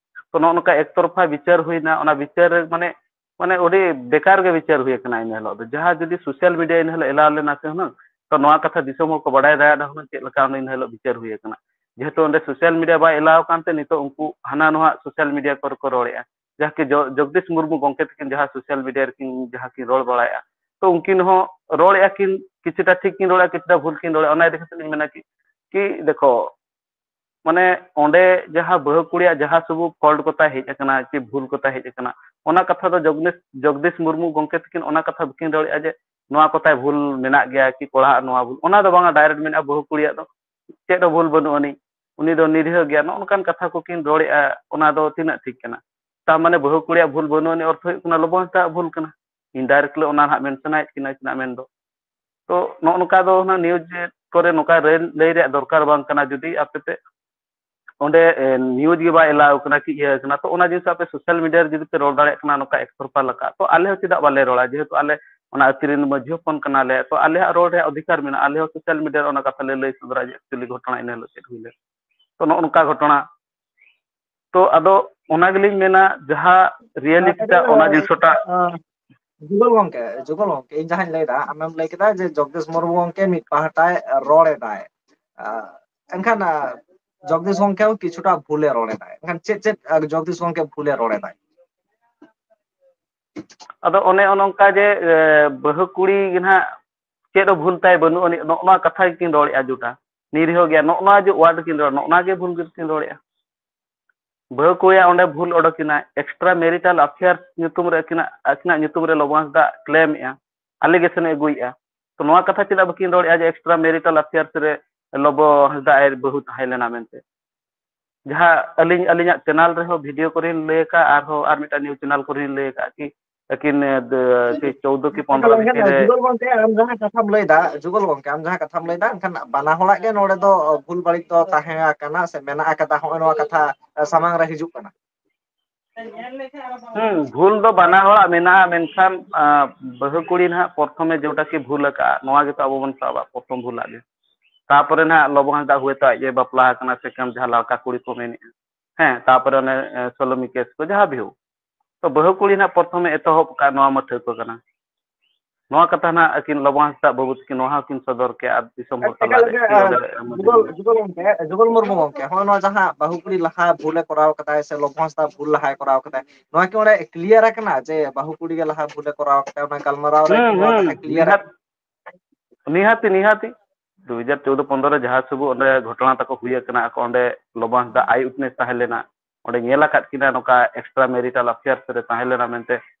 ᱛᱚ ᱱᱚᱜᱼᱚ ᱱᱚᱝᱠᱟ ᱮᱠᱛᱚᱨᱯᱷᱟ ᱵᱤᱪᱟᱹᱨ ᱦᱩᱭᱱᱟ, ᱚᱱᱟ ᱵᱤᱪᱟᱹᱨ ᱨᱮ ᱢᱟᱱᱮ, ᱢᱟᱱᱮ ᱟᱹᱰᱤ ᱵᱮᱠᱟᱨ ᱜᱮ ᱵᱤᱪᱟᱹᱨ ᱦᱩᱭ ᱟᱠᱟᱱᱟ ᱤᱱᱟᱹ ᱦᱤᱞᱳᱜ ᱫᱚ᱾ ᱡᱟᱦᱟᱸ ᱡᱩᱫᱤ ᱥᱳᱥᱟᱞ ᱢᱤᱰᱤᱭᱟ ᱤᱱᱟᱹ ᱦᱤᱞᱳᱜ ᱮᱞᱟᱣ ᱞᱮᱱᱟ ᱥᱮ ᱦᱩᱱᱟᱹᱝ, ᱛᱚ ᱱᱚᱣᱟ ᱠᱟᱛᱷᱟ ᱫᱤᱥᱚᱢ ᱦᱚᱲ ᱠᱚ ᱵᱟᱰᱟᱭ ᱫᱟᱲᱮᱭᱟᱜᱼᱟ ᱦᱩᱱᱟᱹᱝ ᱪᱮᱫ ᱞᱮᱠᱟ ᱤᱱᱟᱹ ᱦᱤᱞᱳᱜ ᱵᱤᱪᱟᱹᱨ ᱦᱩᱭ ᱟᱠᱟᱱᱟ᱾ ᱡᱮᱦᱮᱛᱩ ᱚᱸᱰᱮ ᱥᱳᱥᱟᱞ ᱢᱤᱰᱤᱭᱟ ᱵᱟᱭ ᱮᱞᱟᱣ ᱟᱠᱟᱱ ᱛᱮ ᱱᱤᱛᱚᱜ ᱩᱱᱠᱩ ᱦᱟᱱᱟ ᱱᱚᱣᱟ ᱥᱳᱥᱟᱞ ᱢᱤᱰᱤᱭᱟ ᱠᱚᱨᱮ ᱠᱚ ᱨᱚᱲᱮᱫᱼᱟ᱾ ᱡᱟᱦᱟᱸ ᱠᱤ ᱡᱚ-, ᱡᱚᱜᱽᱫᱤᱥ ᱢᱩᱨᱢᱩ ᱜᱚᱢᱠᱮ ᱛᱟᱹᱠᱤᱱ ᱡᱟᱦᱟᱸ ᱥᱳᱥᱟᱞ ᱢᱤᱰᱤᱭᱟ ᱨᱮᱠᱤᱱ ᱡᱟᱦᱟᱸ ᱠᱤᱱ ᱨᱚᱲ ᱵᱟᱲᱟᱭᱮᱫᱼᱟ, ᱛᱚ ᱩᱱᱠᱤᱱ ᱦᱚᱸ ᱨᱚᱲᱮᱫᱼᱟ ᱠᱤᱱ, ᱠᱤᱪᱷᱩᱴᱟ ᱴᱷᱤᱠ ᱠᱤᱱ ᱨᱚᱲᱮᱫᱼᱟ, ᱠᱤᱪᱷᱩᱴᱟ ᱵᱷᱩᱞ ᱠᱤᱱ ᱨᱚᱲᱮᱫᱼᱟ᱾ ᱚᱱᱟ ᱤᱫᱤ ᱠᱟᱛᱮ ᱞᱤᱧ ᱢᱮᱱᱟ ᱠᱤ, ᱠᱤ ᱫᱮᱠᱷᱚ, ᱢᱟᱱᱮ ᱚᱸᱰᱮ ᱡᱟᱦᱟᱸ ᱵᱟᱹᱦᱩ ᱠᱩᱲᱤᱭᱟᱜ ᱡᱟᱦᱟᱸ ᱥᱩᱵᱩ ᱯᱷᱚᱞᱴ ᱠᱚᱛᱟᱭ ᱦᱮᱡ ᱟᱠᱟᱱᱟ, ᱪᱮ ᱵᱷᱩᱞ ᱠᱚᱛᱟᱭ ᱦᱮᱡ ᱟᱠᱟᱱᱟ, ᱚᱱᱟ ᱠᱟᱛᱷᱟ ᱫᱚ ᱡᱚᱜᱽᱫᱤᱥ, ᱡᱚᱜᱽᱫᱤᱥ ᱢᱩᱨᱢᱩ ᱜᱚᱢᱠᱮ ᱛᱟᱹᱠᱤᱱ ᱚᱱᱟ ᱠᱟᱛᱷᱟ ᱵᱟᱹᱠᱤᱱ ᱨᱚᱲᱮᱫᱼᱟ ᱡᱮ ᱱᱚᱣᱟ ᱠᱚᱛᱟᱭ ᱵᱷᱩᱞ ᱢᱮᱱᱟᱜ ᱜᱮᱭᱟ ᱠᱤ ᱠᱚᱲᱟᱣᱟᱜ ᱱᱚᱣᱟ ᱵᱷᱩᱞ, ᱚᱱᱟ ᱫᱚ ᱵᱟᱝᱟ᱾ ᱰᱟᱭᱨᱮᱠᱴ ᱢᱮᱱᱟᱜᱼᱟ ᱵᱟᱹᱦᱩ ᱠᱩᱲᱤᱭᱟᱜ ᱫᱚ ᱪᱮᱫ ᱦᱚᱸ ᱵᱷᱩᱞ ᱵᱟᱹᱱᱩᱜ ᱟᱹᱱᱤᱡ, ᱩᱱᱤ ᱫᱚ ᱱᱤᱨᱤᱦᱟᱹ ᱜᱮᱭᱟ, ᱱᱚᱜᱼᱚ ᱱᱚᱝᱠᱟᱱ ᱠᱟᱛᱷᱟ ᱠᱚᱠᱤᱱ ᱨᱚᱲᱮᱫᱼᱟ᱾ ᱚᱱᱟ ᱫᱚ ᱛᱤᱱᱟᱹᱜ ᱴᱷᱤᱠ ᱠᱟᱱᱟ? ᱛᱟᱨ ᱢᱟᱱᱮ ᱵᱟᱹᱦᱩ ᱠᱩᱲᱤᱭᱟᱜ ᱵᱷᱩᱞ ᱵᱟᱹᱱᱩᱜ ᱟᱹᱱᱤᱡ ᱚᱨᱛᱷᱚ ᱦᱩᱭᱩᱜ ᱠᱟᱱᱟ ᱞᱚᱵᱚ ᱦᱟᱸᱥᱫᱟᱜ ᱵᱷᱩᱞ ᱠᱟᱱᱟ᱾ ᱤᱱᱰᱟᱭᱨᱮᱠᱴᱞᱤ ᱚᱱᱟ ᱱᱟᱦᱟᱜ ᱢᱮᱱᱥᱚᱱᱟᱭᱮᱫ ᱠᱤᱱᱟ ᱟᱹᱠᱤᱱᱟᱜ ᱢᱮᱱ ᱫᱚ᱾ ᱛᱚ ᱱᱚᱜᱼᱚ ᱱᱚᱝᱠᱟ ᱫᱚ ᱦᱟᱸᱜ ᱱᱤᱭᱩᱡᱽ ᱠᱚᱨᱮ ᱱᱚᱝᱠᱟ ᱞᱟᱹᱭ, ᱞᱟᱹᱭ ᱨᱮᱭᱟᱜ ᱫᱚᱨᱠᱟᱨ ᱵᱟᱝ ᱠᱟᱱᱟ᱾ ᱡᱩᱫᱤ ᱟᱯᱮ ᱯᱮ ᱚᱸᱰᱮ ᱱᱤᱭᱩᱡᱽ ᱜᱮ ᱵᱟᱭ ᱮᱞᱟᱣ ᱠᱟᱱᱟ ᱠᱤ ᱤᱭᱟᱹ ᱠᱟᱱᱟ, ᱛᱚ ᱚᱱᱟ ᱡᱤᱱᱤᱥ ᱟᱯᱮ ᱥᱳᱥᱟᱞ ᱢᱤᱰᱤᱭᱟ ᱨᱮ ᱡᱩᱫᱤ ᱯᱮ ᱨᱚᱲ ᱫᱟᱲᱮᱭᱟᱜ ᱠᱟᱱᱟ ᱱᱚᱝᱠᱟ ᱮᱠ ᱛᱚᱨᱯᱷᱟ ᱞᱮᱠᱟ, ᱛᱚ ᱟᱞᱮ ᱦᱚᱸ ᱪᱮᱫᱟᱜ ᱵᱟᱞᱮ ᱨᱚᱲᱟ? ᱡᱮᱦᱮᱛᱩ ᱟᱞᱮ ᱚᱱᱟ ᱟᱹᱛᱩ ᱨᱮᱱ ᱢᱟᱹᱡᱷᱤ ᱦᱚᱯᱚᱱ ᱠᱟᱱᱟᱞᱮ, ᱛᱚ ᱟᱞᱮᱭᱟᱜ ᱨᱚᱲ ᱨᱮᱭᱟᱜ ᱚᱫᱷᱤᱠᱟᱨ ᱢᱮᱱᱟᱜᱼᱟ, ᱟᱞᱮ ᱦᱚᱸ ᱥᱳᱥᱟᱞ ᱢᱤᱰᱤᱭᱟ ᱨᱮ ᱚᱱᱟ ᱠᱟᱛᱷᱟ ᱞᱮ ᱞᱟᱹᱭ ᱥᱚᱫᱚᱨᱟ ᱡᱮ ᱮᱠᱪᱩᱭᱮᱞᱤ ᱜᱷᱚᱴᱚᱱᱟ ᱤᱱᱟᱹ ᱦᱤᱞᱳᱜ ᱪᱮᱫ ᱦᱩᱭ ᱞᱮᱱᱟ᱾ ᱛᱚ ᱱᱚᱜᱼᱚ ᱱᱚᱝᱠᱟ ᱜᱷᱚᱴᱚᱱᱟ᱾ ᱛᱚ ᱟᱫᱚ ᱚᱱᱟ ᱜᱮᱞᱤᱧ ᱢᱮᱱᱟ, ᱡᱟᱦᱟᱸ ᱨᱤᱭᱮᱞᱤᱴᱤ ᱴᱟᱜ, ᱚᱱᱟ ᱡᱤᱱᱤᱥᱴᱟᱜ ᱡᱩᱜᱚᱞ ᱜᱚᱝᱠᱮ, ᱡᱩᱜᱚᱞ ᱜᱚᱝᱠᱮ, ᱤᱧ ᱡᱟᱦᱟᱸᱧ ᱞᱟᱹᱭᱫᱟ, ᱟᱢᱮᱢ ᱞᱟᱹᱭ ᱠᱮᱫᱟ ᱡᱮ ᱡᱚᱜᱽᱫᱤᱥ ᱢᱩᱨᱢᱩ ᱜᱚᱝᱠᱮ ᱢᱤᱫ ᱯᱟᱦᱴᱟᱭ ᱨᱚᱲ ᱮᱫᱟᱭ, ᱟᱸ, ᱮᱱᱠᱷᱟᱱ, ᱟᱸ, ᱡᱚᱜᱽᱫᱤᱥ ᱜᱚᱝᱠᱮ ᱦᱚᱸ ᱠᱤᱪᱷᱩᱴᱟ ᱵᱷᱩᱞᱮ ᱨᱚᱲ ᱮᱫᱟᱭ᱾ ᱮᱱᱠᱷᱟᱱ ᱪᱮᱫ ᱪᱮᱫ, ᱟᱸ, ᱡᱚᱜᱽᱫᱤᱥ ᱜᱚᱝᱠᱮ ᱵᱷᱩᱞᱮ ᱨᱚᱲ ᱮᱫᱟᱭ? ᱟᱫᱚ ᱚᱱᱮ ᱚᱱᱠᱟ ᱡᱮ, ᱮ, ᱵᱟᱹᱦᱩ ᱠᱩᱲᱤ ᱜᱮ ᱱᱟᱦᱟᱜ ᱪᱮᱫ ᱦᱚᱸ ᱵᱷᱩᱞ ᱛᱟᱭ ᱵᱟᱹᱱᱩᱜ ᱟᱹᱱᱤᱡ, ᱱᱚᱜᱼᱚ ᱱᱚᱣᱟ ᱠᱟᱛᱷᱟ ᱜᱮᱠᱤᱱ ᱨᱚᱲᱮᱫᱼᱟ᱾ ᱡᱩᱴᱟ ᱱᱤᱨᱤᱦᱚ ᱜᱮᱭᱟ, ᱱᱚᱜᱼᱚ ᱱᱚᱣᱟ ᱡᱮ ᱣᱟᱨᱰ ᱠᱤᱱ ᱨᱚᱲ, ᱱᱚᱜᱼᱚ ᱱᱚᱣᱟ ᱜᱮ ᱵᱷᱩᱞ ᱜᱮᱠᱤᱱ ᱨᱚᱲᱮᱫᱼᱟ᱾ ᱵᱟᱹᱦᱩ ᱠᱩᱲᱤᱭᱟᱜ ᱚᱸᱰᱮ ᱵᱷᱩᱞ ᱚᱰᱚᱠ ᱮᱱᱟ, ᱮᱠᱥᱴᱨᱟ ᱢᱮᱨᱤᱴᱟᱞ ᱟᱯᱷᱮᱭᱟᱨᱥ ᱧᱩᱛᱩᱢ ᱨᱮ ᱟᱹᱠᱤᱱᱟᱜ, ᱟᱹᱠᱤᱱᱟᱜ ᱧᱩᱛᱩᱢ ᱨᱮ ᱞᱚᱵᱚ ᱦᱟᱸᱥᱫᱟ ᱠᱞᱮᱢ ᱮᱫᱼᱟ, ᱟᱞᱤᱜᱮᱥᱚᱱ ᱮ ᱟᱹᱜᱩᱭᱮᱫᱼᱟ᱾ ᱛᱚ ᱱᱚᱣᱟ ᱠᱟᱛᱷᱟ ᱪᱮᱫᱟᱜ ᱵᱟᱹᱠᱤᱱ ᱨᱚᱲᱮᱫᱼᱟ ᱡᱮ ᱮᱠᱥᱴᱨᱟ ᱢᱮᱨᱤᱴᱟᱞ ᱟᱯᱷᱮᱭᱟᱨᱥ ᱨᱮ ᱞᱚᱵᱚ ᱦᱟᱸᱥᱫᱟ ᱟᱡ ᱵᱟᱹᱦᱩ ᱛᱟᱦᱮᱸ ᱞᱮᱱᱟ ᱢᱮᱱᱛᱮ? ᱡᱟᱦᱟᱸ ᱟᱹᱞᱤᱧ, ᱟᱹᱞᱤᱧᱟᱜ ᱪᱮᱱᱮᱞ ᱨᱮᱦᱚᱸ ᱵᱷᱤᱰᱤᱭᱳ ᱠᱚᱨᱮᱧ ᱞᱟᱹᱭ ᱟᱠᱟᱫ, ᱟᱨᱦᱚᱸ ᱟᱨ ᱢᱤᱫᱴᱟᱝ ᱱᱤᱭᱩᱡᱽ ᱪᱮᱱᱮᱞ ᱠᱚᱨᱮᱧ ᱞᱟᱹᱭ ᱟᱠᱟᱫ ᱠᱤ ᱟᱹᱠᱤᱱ, ᱮ, ᱫ-, ᱥᱮ ᱪᱳᱣᱫᱚ ᱠᱤ ᱯᱚᱱᱫᱽᱨᱚ ᱮᱱᱠᱷᱟᱱ ᱵᱷᱤᱛᱤᱨ ᱨᱮ ᱡᱩᱜᱚᱞ ᱜᱚᱝᱠᱮ, ᱟᱢ ᱡᱟᱦᱟᱸ ᱠᱟᱛᱷᱟᱢ ᱞᱟᱹᱭᱫᱟ, ᱡᱩᱜᱚᱞ ᱜᱚᱝᱠᱮ, ᱟᱢ ᱡᱟᱦᱟᱸ ᱠᱟᱛᱷᱟᱢ ᱞᱟᱹᱭᱫᱟ, ᱮᱱᱠᱷᱟᱱ ᱵᱟᱱᱟ ᱦᱚᱲᱟᱜ ᱜᱮ ᱱᱚᱰᱮ ᱫᱚ ᱵᱷᱩᱞ ᱵᱟᱹᱲᱤᱡ ᱫᱚ ᱛᱟᱦᱮᱸ ᱟᱠᱟᱱᱟ ᱥᱮ ᱢᱮᱱᱟᱜ ᱟᱠᱟᱫᱟ, ᱦᱚᱸᱜᱼᱚᱭ ᱱᱚᱣᱟ ᱠᱟᱛᱷᱟ, ᱮ, ᱥᱟᱢᱟᱝ ᱨᱮ ᱦᱤᱡᱩᱜ ᱠᱟᱱᱟ᱾ ᱦᱩᱸ, ᱵᱷᱩᱞ ᱫᱚ ᱵᱟᱱᱟ ᱦᱚᱲᱟᱜ ᱢᱮᱱᱟᱜᱼᱟ, ᱢᱮᱱᱠᱷᱟᱱ, ᱟ, ᱵᱟᱹᱦᱩ ᱠᱩᱲᱤ ᱱᱟᱦᱟᱜ ᱯᱨᱚᱛᱷᱚᱢᱮ ᱡᱮᱴᱟ ᱠᱤ ᱵᱷᱩᱞ ᱟᱠᱟᱫᱼᱟ, ᱱᱚᱣᱟ ᱜᱮᱛᱚ ᱟᱵᱚ ᱵᱚᱱ ᱥᱟᱵᱟ ᱯᱨᱚᱛᱷᱚᱢ ᱵᱷᱩᱞᱟᱜ ᱜᱮ᱾ ᱛᱟᱯᱚᱨᱮ ᱱᱟᱦᱟᱜ ᱞᱚᱵᱚ ᱦᱟᱸᱥᱫᱟ ᱦᱩᱭᱛᱚ ᱟᱡ ᱮ ᱵᱟᱯᱞᱟ ᱟᱠᱟᱱᱟ ᱥᱮ ᱠᱟᱢ ᱡᱟᱦᱟᱸ ᱞᱟᱲᱠᱟ ᱠᱩᱲᱤ ᱠᱚ ᱢᱮᱱᱮᱫᱼᱟ᱾ ᱦᱮᱸ, ᱛᱟᱯᱚᱨᱮ ᱚᱱᱮ, ᱮ, ᱥᱳᱞᱳᱢᱤ ᱠᱮᱥ ᱠᱚ ᱡᱟᱦᱟᱸ ᱵᱤᱦᱩ᱾ ᱛᱚ ᱵᱟᱹᱦᱩ ᱠᱩᱲᱤ ᱱᱟᱦᱟᱜ ᱯᱨᱚᱛᱷᱚᱢᱮ ᱮᱛᱚᱦᱚᱵ ᱟᱠᱟᱫ ᱱᱚᱣᱟ ᱢᱟ ᱴᱷᱟᱹᱣᱠᱟᱹ ᱠᱟᱱᱟ᱾ ᱱᱚᱣᱟ ᱠᱟᱛᱷᱟ ᱱᱟᱜ ᱟᱹᱠᱤᱱ ᱞᱚᱵᱚ ᱦᱟᱸᱥᱫᱟ ᱵᱟᱹᱵᱩ ᱛᱟᱹᱠᱤᱱ ᱱᱚᱣᱟ ᱦᱚᱸᱠᱤᱱ ᱥᱚᱫᱚᱨ ᱠᱮᱭᱟ ᱟᱨ ᱫᱤᱥᱚᱢ ᱦᱚᱲ ᱮᱠᱟᱞ ᱛᱟᱞᱟᱨᱮ ᱜᱮ, ᱠᱤ ᱚᱸᱰᱮ ᱢᱟᱹᱡᱷᱤ ᱡᱩᱜᱚᱞ ᱡᱩᱜᱚᱞ ᱜᱚᱢᱠᱮ, ᱡᱩᱜᱚᱞ ᱢᱩᱨᱢᱩ ᱜᱚᱢᱠᱮ, ᱦᱚᱸᱜᱼᱚᱭ ᱱᱚᱣᱟ ᱡᱟᱦᱟᱸ ᱵᱟᱹᱦᱩ ᱠᱩᱲᱤ ᱞᱟᱦᱟ ᱵᱷᱩᱞᱮ ᱠᱚᱨᱟᱣ ᱠᱟᱫᱟᱭ ᱥᱮ ᱞᱚᱵᱚ ᱦᱟᱸᱥᱫᱟ ᱵᱷᱩᱞ ᱞᱟᱦᱟᱭ ᱠᱚᱨᱟᱣ ᱠᱟᱫᱟᱭ, ᱱᱚᱣᱟ ᱠᱤ ᱚᱸᱰᱮ ᱠᱞᱤᱭᱟᱨ ᱟᱠᱟᱱᱟ ᱡᱮ ᱵᱟᱹᱦᱩ ᱠᱩᱲᱤ ᱜᱮ ᱞᱟᱦᱟ ᱵᱷᱩᱞᱮ ᱠᱚᱨᱟᱣ ᱠᱟᱫᱟᱭ? ᱚᱱᱟ ᱜᱟᱞᱢᱟᱨᱟᱣ ᱨᱮ ᱠᱤ ᱦᱩᱸ, ᱱᱚᱣᱟ ᱦᱩᱸ, ᱠᱟᱛᱷᱟ ᱠᱞᱤᱭᱟᱨ ᱱᱤᱦᱟᱹᱛ, ᱱᱤᱦᱟᱹᱛᱤ, ᱱᱤᱦᱟᱹᱛᱤ᱾ ᱫᱩ ᱦᱟᱡᱟᱨ ᱪᱳᱫᱫᱳ ᱯᱚᱱᱫᱽᱨᱚ ᱨᱮ ᱡᱟᱦᱟᱸ ᱥᱩᱵᱩ ᱚᱸᱰᱮ ᱜᱷᱚᱴᱚᱱᱟ ᱛᱟᱠᱚ ᱦᱩᱭ ᱟᱠᱟᱱᱟ, ᱟᱠᱚ ᱚᱸᱰᱮ ᱞᱚᱵᱚ ᱦᱟᱸᱥᱫᱟ ᱟᱭ ᱩᱴᱱᱮᱥ ᱛᱟᱦᱮᱸ ᱞᱮᱱᱟ, ᱚᱸᱰᱮ ᱧᱮᱞ ᱟᱠᱟᱫ ᱠᱤᱱᱟ ᱱᱚᱝᱠᱟ extra marital affairs ᱨᱮ ᱛᱟᱦᱮᱸ ᱞᱮᱱᱟ ᱢᱮᱱᱛᱮ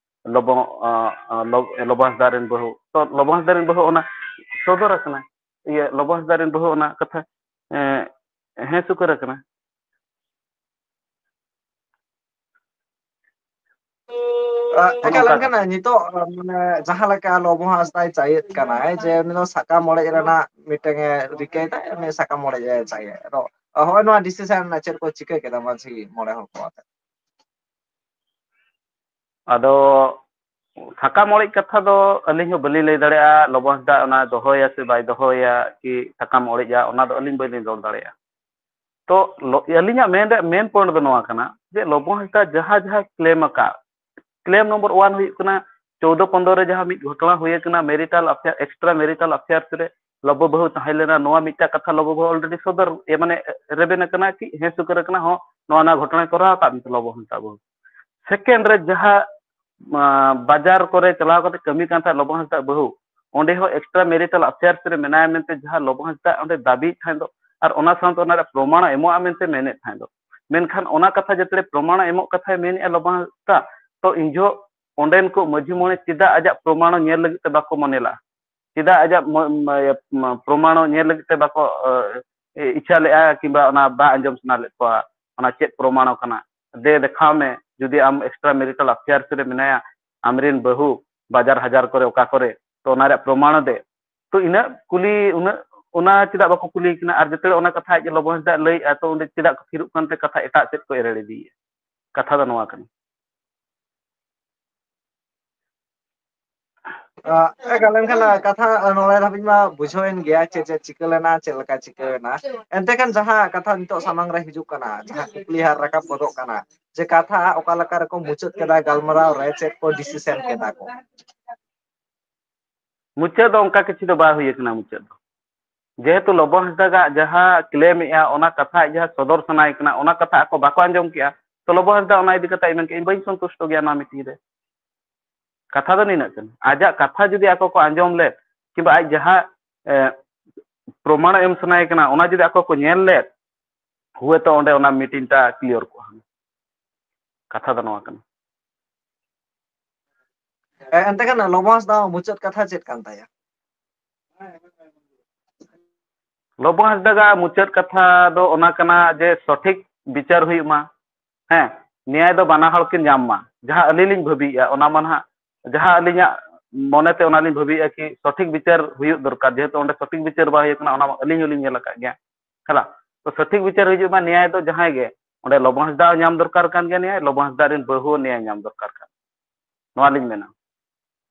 ᱞᱚᱵᱚ, ᱟᱸ, ᱟᱸ, ᱞᱚᱵ-, ᱞᱚᱵᱚ ᱦᱟᱸᱥᱫᱟ ᱨᱮᱱ ᱵᱟᱹᱦᱩ᱾ ᱛᱚ ᱞᱚᱵᱚ ᱦᱟᱸᱥᱫᱟ ᱨᱮᱱ ᱵᱟᱹᱦᱩ ᱚᱱᱟ ᱥᱚᱫᱚᱨ ᱟᱠᱟᱱᱟ, ᱤᱭᱟᱹ, ᱞᱚᱵᱚ ᱦᱟᱸᱥᱫᱟ ᱨᱮᱱ ᱵᱟᱹᱦᱩ ᱚᱱᱟ ᱠᱟᱛᱷᱟ, ᱮᱸ, ᱦᱮᱸ ᱥᱩᱠᱟᱹᱨ ᱟᱠᱟᱱᱟ᱾ ᱮᱠᱟᱞ, ᱮᱱᱠᱷᱟᱱ ᱱᱤᱛᱚᱜ, ᱢᱟᱱᱮ, ᱡᱟᱦᱟᱸ ᱞᱮᱠᱟ ᱞᱚᱵᱚ ᱦᱟᱸᱥᱫᱟᱭ ᱪᱟᱭᱮᱫ ᱠᱟᱱᱟᱭ ᱡᱮ ᱩᱱᱤ ᱫᱚ ᱥᱟᱠᱟᱢ ᱚᱲᱮᱡ ᱨᱮᱱᱟᱜ ᱢᱤᱫᱴᱟᱝ ᱮ ᱨᱤᱠᱟᱹᱭᱮᱫᱟᱭ, ᱩᱱᱤ ᱥᱟᱠᱟᱢ ᱚᱲᱮᱡ ᱮ ᱪᱟᱭᱮᱫ᱾ ᱟᱫᱚ ᱦᱚᱸᱜᱼᱚᱭ ᱱᱚᱣᱟ decision ᱨᱮᱱᱟᱜ ᱪᱮᱫ ᱠᱚ ᱪᱤᱠᱟᱹ ᱠᱮᱫᱟ ᱢᱟᱹᱡᱷᱤ ᱢᱚᱬᱮ ᱦᱚᱲ ᱠᱚ ᱟᱛᱮ? ᱟᱫᱚ ᱥᱟᱠᱟᱢ ᱚᱲᱮᱡ ᱠᱟᱛᱷᱟ ᱫᱚ ᱟᱹᱞᱤᱧ ᱦᱚᱸ ᱵᱟᱹᱞᱤᱧ ᱞᱟᱹᱭ ᱫᱟᱲᱮᱭᱟᱜᱼᱟ, ᱞᱚᱵᱚ ᱦᱟᱸᱥᱫᱟ ᱚᱱᱟ ᱫᱚᱦᱚᱭᱟ ᱥᱮ ᱵᱟᱭ ᱫᱚᱦᱚᱭᱟ, ᱠᱤ ᱥᱟᱠᱟᱢ ᱚᱲᱮᱡᱟ, ᱚᱱᱟ ᱫᱚ ᱟᱹᱞᱤᱧ ᱵᱟᱹᱞᱤᱧ ᱨᱚᱲ ᱫᱟᱲᱮᱭᱟᱜᱼᱟ᱾ ᱛᱚ ᱞᱚ-, ᱟᱹᱞᱤᱧᱟᱜ ᱢᱮᱱ ᱨᱮ, ᱢᱮᱱ ᱯᱚᱭᱮᱱᱴ ᱫᱚ ᱱᱚᱣᱟ ᱠᱟᱱᱟ ᱡᱮ ᱞᱚᱵᱚ ᱦᱟᱸᱥᱫᱟ ᱡᱟᱦᱟᱸ ᱡᱟᱦᱟᱸ ᱠᱞᱮᱢ ᱟᱠᱟᱫ, ᱠᱞᱮᱢ ᱱᱚᱢᱵᱚᱨ ᱚᱣᱟᱱ ᱦᱩᱭᱩᱜ ᱠᱟᱱᱟ ᱪᱳᱫᱫᱳ ᱯᱚᱱᱫᱽᱨᱚ ᱨᱮ ᱡᱟᱦᱟᱸ ᱢᱤᱫ ᱜᱷᱚᱴᱚᱱᱟ ᱦᱩᱭ ᱟᱠᱟᱱᱟ, ᱢᱮᱨᱤᱴᱟᱞ ᱟᱯᱷᱮᱭᱟᱨ, ᱮᱠᱥᱴᱨᱟ ᱢᱮᱨᱤᱴᱟᱞ ᱟᱯᱷᱮᱭᱟᱨᱥ ᱨᱮ ᱞᱚᱵᱚ ᱵᱟᱹᱦᱩ ᱛᱟᱦᱮᱸ ᱞᱮᱱᱟ, ᱱᱚᱣᱟ ᱢᱤᱫᱴᱟᱝ ᱠᱟᱛᱷᱟ ᱞᱚᱵᱚ ᱵᱟᱹᱦᱩ ᱚᱞᱨᱮᱰᱤ ᱥᱚᱫᱚᱨ, ᱮ, ᱢᱟᱱᱮ ᱨᱮᱵᱮᱱ ᱟᱠᱟᱱᱟ ᱠᱤ ᱦᱮᱸ ᱥᱩᱠᱟᱹᱨ ᱟᱠᱟᱱᱟ, ᱦᱚᱸ ᱱᱚᱣᱟ ᱱᱚᱣᱟ ᱜᱷᱚᱴᱚᱱᱟᱭ ᱠᱚᱨᱟᱣ ᱟᱠᱟᱫ ᱢᱮᱱᱛᱮ ᱞᱚᱵᱚ ᱦᱟᱸᱥᱫᱟ ᱵᱟᱹᱦᱩ᱾ ᱥᱮᱠᱮᱱᱰ ᱨᱮ ᱡᱟᱦᱟᱸ, ᱟᱸ, ᱵᱟᱡᱟᱨ ᱠᱚᱨᱮ ᱪᱟᱞᱟᱣ ᱠᱟᱛᱮ ᱠᱟᱹᱢᱤ ᱠᱟᱱ ᱛᱟᱦᱮᱸᱫ ᱞᱚᱵᱚ ᱦᱟᱸᱥᱫᱟ ᱵᱟᱹᱦᱩ, ᱚᱸᱰᱮ ᱦᱚᱸ ᱮᱠᱥᱴᱨᱟ ᱢᱮᱨᱤᱴᱟᱞ ᱟᱯᱷᱮᱭᱟᱨᱥ ᱨᱮ ᱢᱮᱱᱟᱭᱟ ᱢᱮᱱᱛᱮ ᱡᱟᱦᱟᱸ ᱞᱚᱵᱚ ᱦᱟᱸᱥᱫᱟ ᱚᱸᱰᱮ ᱫᱟᱹᱵᱤᱭᱮᱫ ᱛᱟᱦᱮᱸᱫ ᱫᱚ, ᱟᱨ ᱚᱱᱟ ᱥᱟᱶᱛᱮ ᱚᱱᱟ ᱨᱮᱭᱟᱜ ᱯᱨᱚᱢᱟᱬ ᱮᱢᱚᱜᱼᱟ ᱢᱮᱱᱛᱮ ᱢᱮᱱᱮᱫ ᱛᱟᱦᱮᱸᱫ ᱫᱚ, ᱢᱮᱱᱠᱷᱟᱱ ᱚᱱᱟ ᱠᱟᱛᱷᱟ ᱡᱟᱛᱮ ᱯᱨᱚᱢᱟᱬ ᱮᱢᱚᱜ ᱠᱟᱛᱷᱟᱭ ᱢᱮᱱᱮᱫᱼᱟ ᱞᱚᱵᱚ ᱦᱟᱸᱥᱫᱟ, ᱛᱚ ᱤᱧ ᱡᱚᱦᱚᱜ ᱚᱸᱰᱮᱱ ᱠᱚ ᱢᱟᱹᱡᱷᱤ ᱢᱚᱬᱮ ᱪᱮᱫᱟᱜ ᱟᱡᱟᱜ ᱯᱨᱚᱢᱟᱬ ᱧᱮᱞ ᱞᱟᱹᱜᱤᱫ ᱛᱮ ᱵᱟᱠᱚ ᱢᱚᱱᱮ ᱞᱟᱜᱼᱟ? ᱪᱮᱫᱟᱜ ᱟᱡᱟᱜ ᱢᱚ-, ᱢᱚ-, ᱯᱨᱚᱢᱟᱬ ᱧᱮᱞ ᱞᱟᱹᱜᱤᱫ ᱛᱮ ᱵᱟᱠᱚ, ᱮ, ᱤᱪᱪᱷᱟ ᱞᱮᱫᱼᱟ ᱠᱤᱝᱵᱟ ᱚᱱᱟ ᱵᱟᱝ ᱟᱸᱡᱚᱢ ᱥᱟᱱᱟ ᱞᱮᱫ ᱠᱚᱣᱟ? ᱚᱱᱟ ᱪᱮᱫ ᱯᱨᱚᱢᱟᱬ ᱠᱟᱱᱟ? ᱫᱮ ᱫᱮᱠᱷᱟᱣ ᱢᱮ, ᱡᱩᱫᱤ ᱟᱢ ᱮᱠᱥᱴᱨᱟ ᱢᱮᱨᱤᱴᱟᱞ ᱟᱯᱷᱮᱭᱟᱨᱥ ᱨᱮ ᱢᱮᱱᱟᱭᱟ, ᱟᱢᱨᱮᱱ ᱵᱟᱹᱦᱩ ᱵᱟᱡᱟᱨ ᱦᱟᱡᱟᱨ ᱠᱚᱨᱮ ᱚᱠᱟ ᱠᱚᱨᱮ, ᱛᱚ ᱚᱱᱟ ᱨᱮᱭᱟᱜ ᱯᱨᱚᱢᱟᱬ ᱫᱮ᱾ ᱛᱚ ᱤᱱᱟᱹᱜ ᱠᱩᱞᱤ, ᱩᱱᱟᱹᱜ, ᱚᱱᱟ ᱪᱮᱫᱟᱜ ᱵᱟᱠᱚ ᱠᱩᱞᱤᱭᱮ ᱠᱟᱱᱟ? ᱟᱨ ᱡᱮᱛᱮ ᱚᱱᱟ ᱠᱟᱛᱷᱟ ᱟᱡ ᱞᱚᱵᱚ ᱦᱟᱸᱥᱫᱟᱜ ᱞᱟᱹᱭᱮᱫᱼᱟ, ᱛᱚ ᱚᱸᱰᱮ ᱪᱮᱫᱟᱜ ᱠᱚ ᱛᱷᱤᱨᱚᱜ ᱠᱟᱱᱛᱮ ᱠᱟᱛᱷᱟ ᱮᱴᱟᱜ ᱥᱮᱫ ᱠᱚ ᱮᱨᱮᱲ ᱤᱫᱤᱭᱮᱫᱼᱟ? ᱠᱟᱛᱷᱟ ᱫᱚ ᱱᱚᱣᱟ ᱠᱟᱱᱟ᱾ ᱮᱠᱟᱞ, ᱮᱱᱠᱷᱟᱱ ᱠᱟᱛᱷᱟ ᱱᱚᱰᱮ ᱫᱷᱟᱹᱵᱤᱡ ᱢᱟ ᱵᱩᱡᱷᱟᱹᱣᱮᱱ ᱜᱮᱭᱟ, ᱪᱮᱫ ᱪᱮᱫ ᱪᱤᱠᱟᱹ ᱞᱮᱱᱟ, ᱪᱮᱫ ᱞᱮᱠᱟ ᱪᱤᱠᱟᱹ ᱞᱮᱱᱟ᱾ ᱮᱱᱛᱮ ᱠᱷᱟᱱ ᱡᱟᱦᱟᱸ ᱠᱟᱛᱷᱟ ᱱᱤᱛᱚᱜ ᱥᱟᱢᱟᱝ ᱨᱮ ᱦᱤᱡᱩᱜ ᱠᱟᱱᱟ, ᱡᱟᱦᱟᱸ ᱠᱩᱠᱞᱤ ᱦᱟᱸᱜ ᱨᱟᱠᱟᱵ ᱜᱚᱫᱚᱜ ᱠᱟᱱᱟ, ᱡᱮ ᱠᱟᱛᱷᱟ ᱚᱠᱟ ᱞᱮᱠᱟ ᱨᱮᱠᱚ ᱢᱩᱪᱟᱹᱫ ᱠᱮᱫᱟ, ᱜᱟᱞᱢᱟᱨᱟᱣ ᱨᱮ ᱪᱮᱫ ᱠᱚ ᱰᱤᱥᱤᱥᱮᱱ ᱠᱮᱫᱟ ᱠᱚ? ᱢᱩᱪᱟᱹᱫ ᱫᱚ ᱚᱱᱠᱟ ᱠᱤᱪᱷᱩ ᱫᱚ ᱵᱟᱭ ᱦᱩᱭ ᱟᱠᱟᱱᱟ᱾ ᱢᱩᱪᱟᱹᱫ ᱫᱚ ᱡᱮᱦᱮᱛᱩ ᱞᱚᱵᱚ ᱦᱟᱸᱥᱫᱟᱜᱟᱜ ᱡᱟᱦᱟᱸ ᱠᱞᱮᱢ ᱮᱫᱼᱟ, ᱚᱱᱟ ᱠᱟᱛᱷᱟ ᱟᱡ ᱡᱟᱦᱟᱸ ᱥᱚᱫᱚᱨ ᱥᱟᱱᱟᱭᱮ ᱠᱟᱱᱟ, ᱚᱱᱟ ᱠᱟᱛᱷᱟ ᱟᱠᱚ ᱵᱟᱠᱚ ᱟᱸᱡᱚᱢ ᱠᱮᱜᱼᱟ᱾ ᱛᱚ ᱞᱚᱵᱚ ᱦᱟᱸᱥᱫᱟ ᱚᱱᱟ ᱤᱫᱤ ᱠᱟᱛᱮ ᱢᱮᱱ ᱠᱮᱫ, "ᱤᱧ ᱵᱟᱹᱧ ᱥᱚᱱᱛᱩᱥᱴᱚ ᱜᱮᱭᱟ ᱱᱚᱣᱟ ᱢᱤᱴᱤᱝ ᱨᱮ᱾" ᱠᱟᱛᱷᱟ ᱫᱚ ᱱᱤᱱᱟᱹᱜ ᱠᱟᱱᱟ, ᱟᱡᱟᱜ ᱠᱟᱛᱷᱟ ᱡᱩᱫᱤ ᱟᱠᱚ ᱠᱚ ᱟᱸᱡᱚᱢ ᱞᱮᱫ, ᱠᱤᱝᱵᱟ ᱟᱡ ᱡᱟᱦᱟᱸ ᱮ, ᱯᱨᱚᱢᱟᱬ ᱮᱢ ᱥᱟᱱᱟᱭᱮ ᱠᱟᱱᱟ, ᱚᱱᱟ ᱡᱩᱫᱤ ᱟᱠᱚ ᱠᱚ ᱧᱮᱞ ᱞᱮᱫ, ᱦᱩᱭᱛᱚ ᱚᱸᱰᱮ ᱚᱱᱟ ᱢᱤᱴᱤᱝ ᱴᱟ ᱠᱞᱤᱭᱟᱨ ᱠᱚᱜᱼᱟ᱾ ᱠᱟᱛᱷᱟ ᱫᱚ ᱱᱚᱣᱟ ᱠᱟᱱᱟ᱾ ᱮ, ᱮᱱᱛᱮ ᱠᱷᱟᱱ ᱞᱚᱵᱚ ᱦᱟᱸᱥᱫᱟ ᱢᱩᱪᱟᱹᱫ ᱠᱟᱛᱷᱟ ᱪᱮᱫ ᱠᱟᱱ ᱛᱟᱭᱟ? ᱞᱚᱵᱚ ᱦᱟᱸᱥᱫᱟᱜᱟᱜ ᱢᱩᱪᱟᱹᱫ ᱠᱟᱛᱷᱟ ᱫᱚ ᱚᱱᱟ ᱠᱟᱱᱟ ᱡᱮ ᱥᱚᱴᱷᱤᱠ ᱵᱤᱪᱟᱹᱨ ᱦᱩᱭᱩᱜ ᱢᱟ᱾ ᱦᱮᱸ, ᱱᱮᱭᱟᱭ ᱫᱚ ᱵᱟᱱᱟ ᱦᱚᱲ ᱠᱤᱱ ᱧᱟᱢ ᱢᱟ, ᱡᱟᱦᱟᱸ ᱟᱹᱞᱤᱧ ᱞᱤᱧ ᱵᱷᱟᱹᱵᱤᱭᱮᱫᱼᱟ ᱚᱱᱟ ᱢᱟ ᱱᱟᱦᱟᱜ, ᱡᱟᱦᱟᱸ ᱟᱹᱞᱤᱧᱟᱜ ᱢᱚᱱᱮᱛᱮ ᱚᱱᱟ ᱞᱤᱧ ᱵᱷᱟᱹᱵᱤᱭᱮᱫᱼᱟ ᱠᱤ ᱥᱚᱴᱷᱤᱠ ᱵᱤᱪᱟᱹᱨ ᱦᱩᱭᱩᱜ ᱫᱚᱨᱠᱟᱨ, ᱡᱮᱦᱮᱛᱩ ᱚᱸᱰᱮ ᱥᱚᱴᱷᱤᱠ ᱵᱤᱪᱟᱹᱨ ᱵᱟᱭ ᱦᱩᱭ ᱟᱠᱟᱱᱟ, ᱚᱱᱟ ᱢᱟ ᱟᱹᱞᱤᱧ ᱦᱚᱸᱞᱤᱧ ᱧᱮᱞ ᱟᱠᱟᱫ ᱜᱮᱭᱟ᱾ ᱦᱮᱸ, ᱛᱚ ᱥᱚᱴᱷᱤᱠ ᱵᱤᱪᱟᱹᱨ ᱦᱤᱡᱩᱜ ᱢᱟ, ᱱᱮᱭᱟᱭ ᱫᱚ ᱡᱟᱦᱟᱸᱭ ᱜᱮ, ᱚᱸᱰᱮ ᱞᱚᱵᱚ ᱦᱟᱸᱥᱫᱟ ᱦᱚᱸ ᱧᱟᱢ ᱫᱚᱨᱠᱟᱨ ᱠᱟᱱ ᱜᱮᱭᱟ ᱱᱮᱭᱟᱭ, ᱞᱚᱵᱚ ᱦᱟᱸᱥᱫᱟ ᱨᱮᱱ ᱵᱟᱹᱦᱩ ᱦᱚᱸ ᱱᱮᱭᱟᱭ ᱧᱟᱢ ᱫᱚᱨᱠᱟᱨ ᱠᱟᱱ, ᱱᱚᱣᱟ ᱞᱤᱧ ᱢᱮᱱᱟ᱾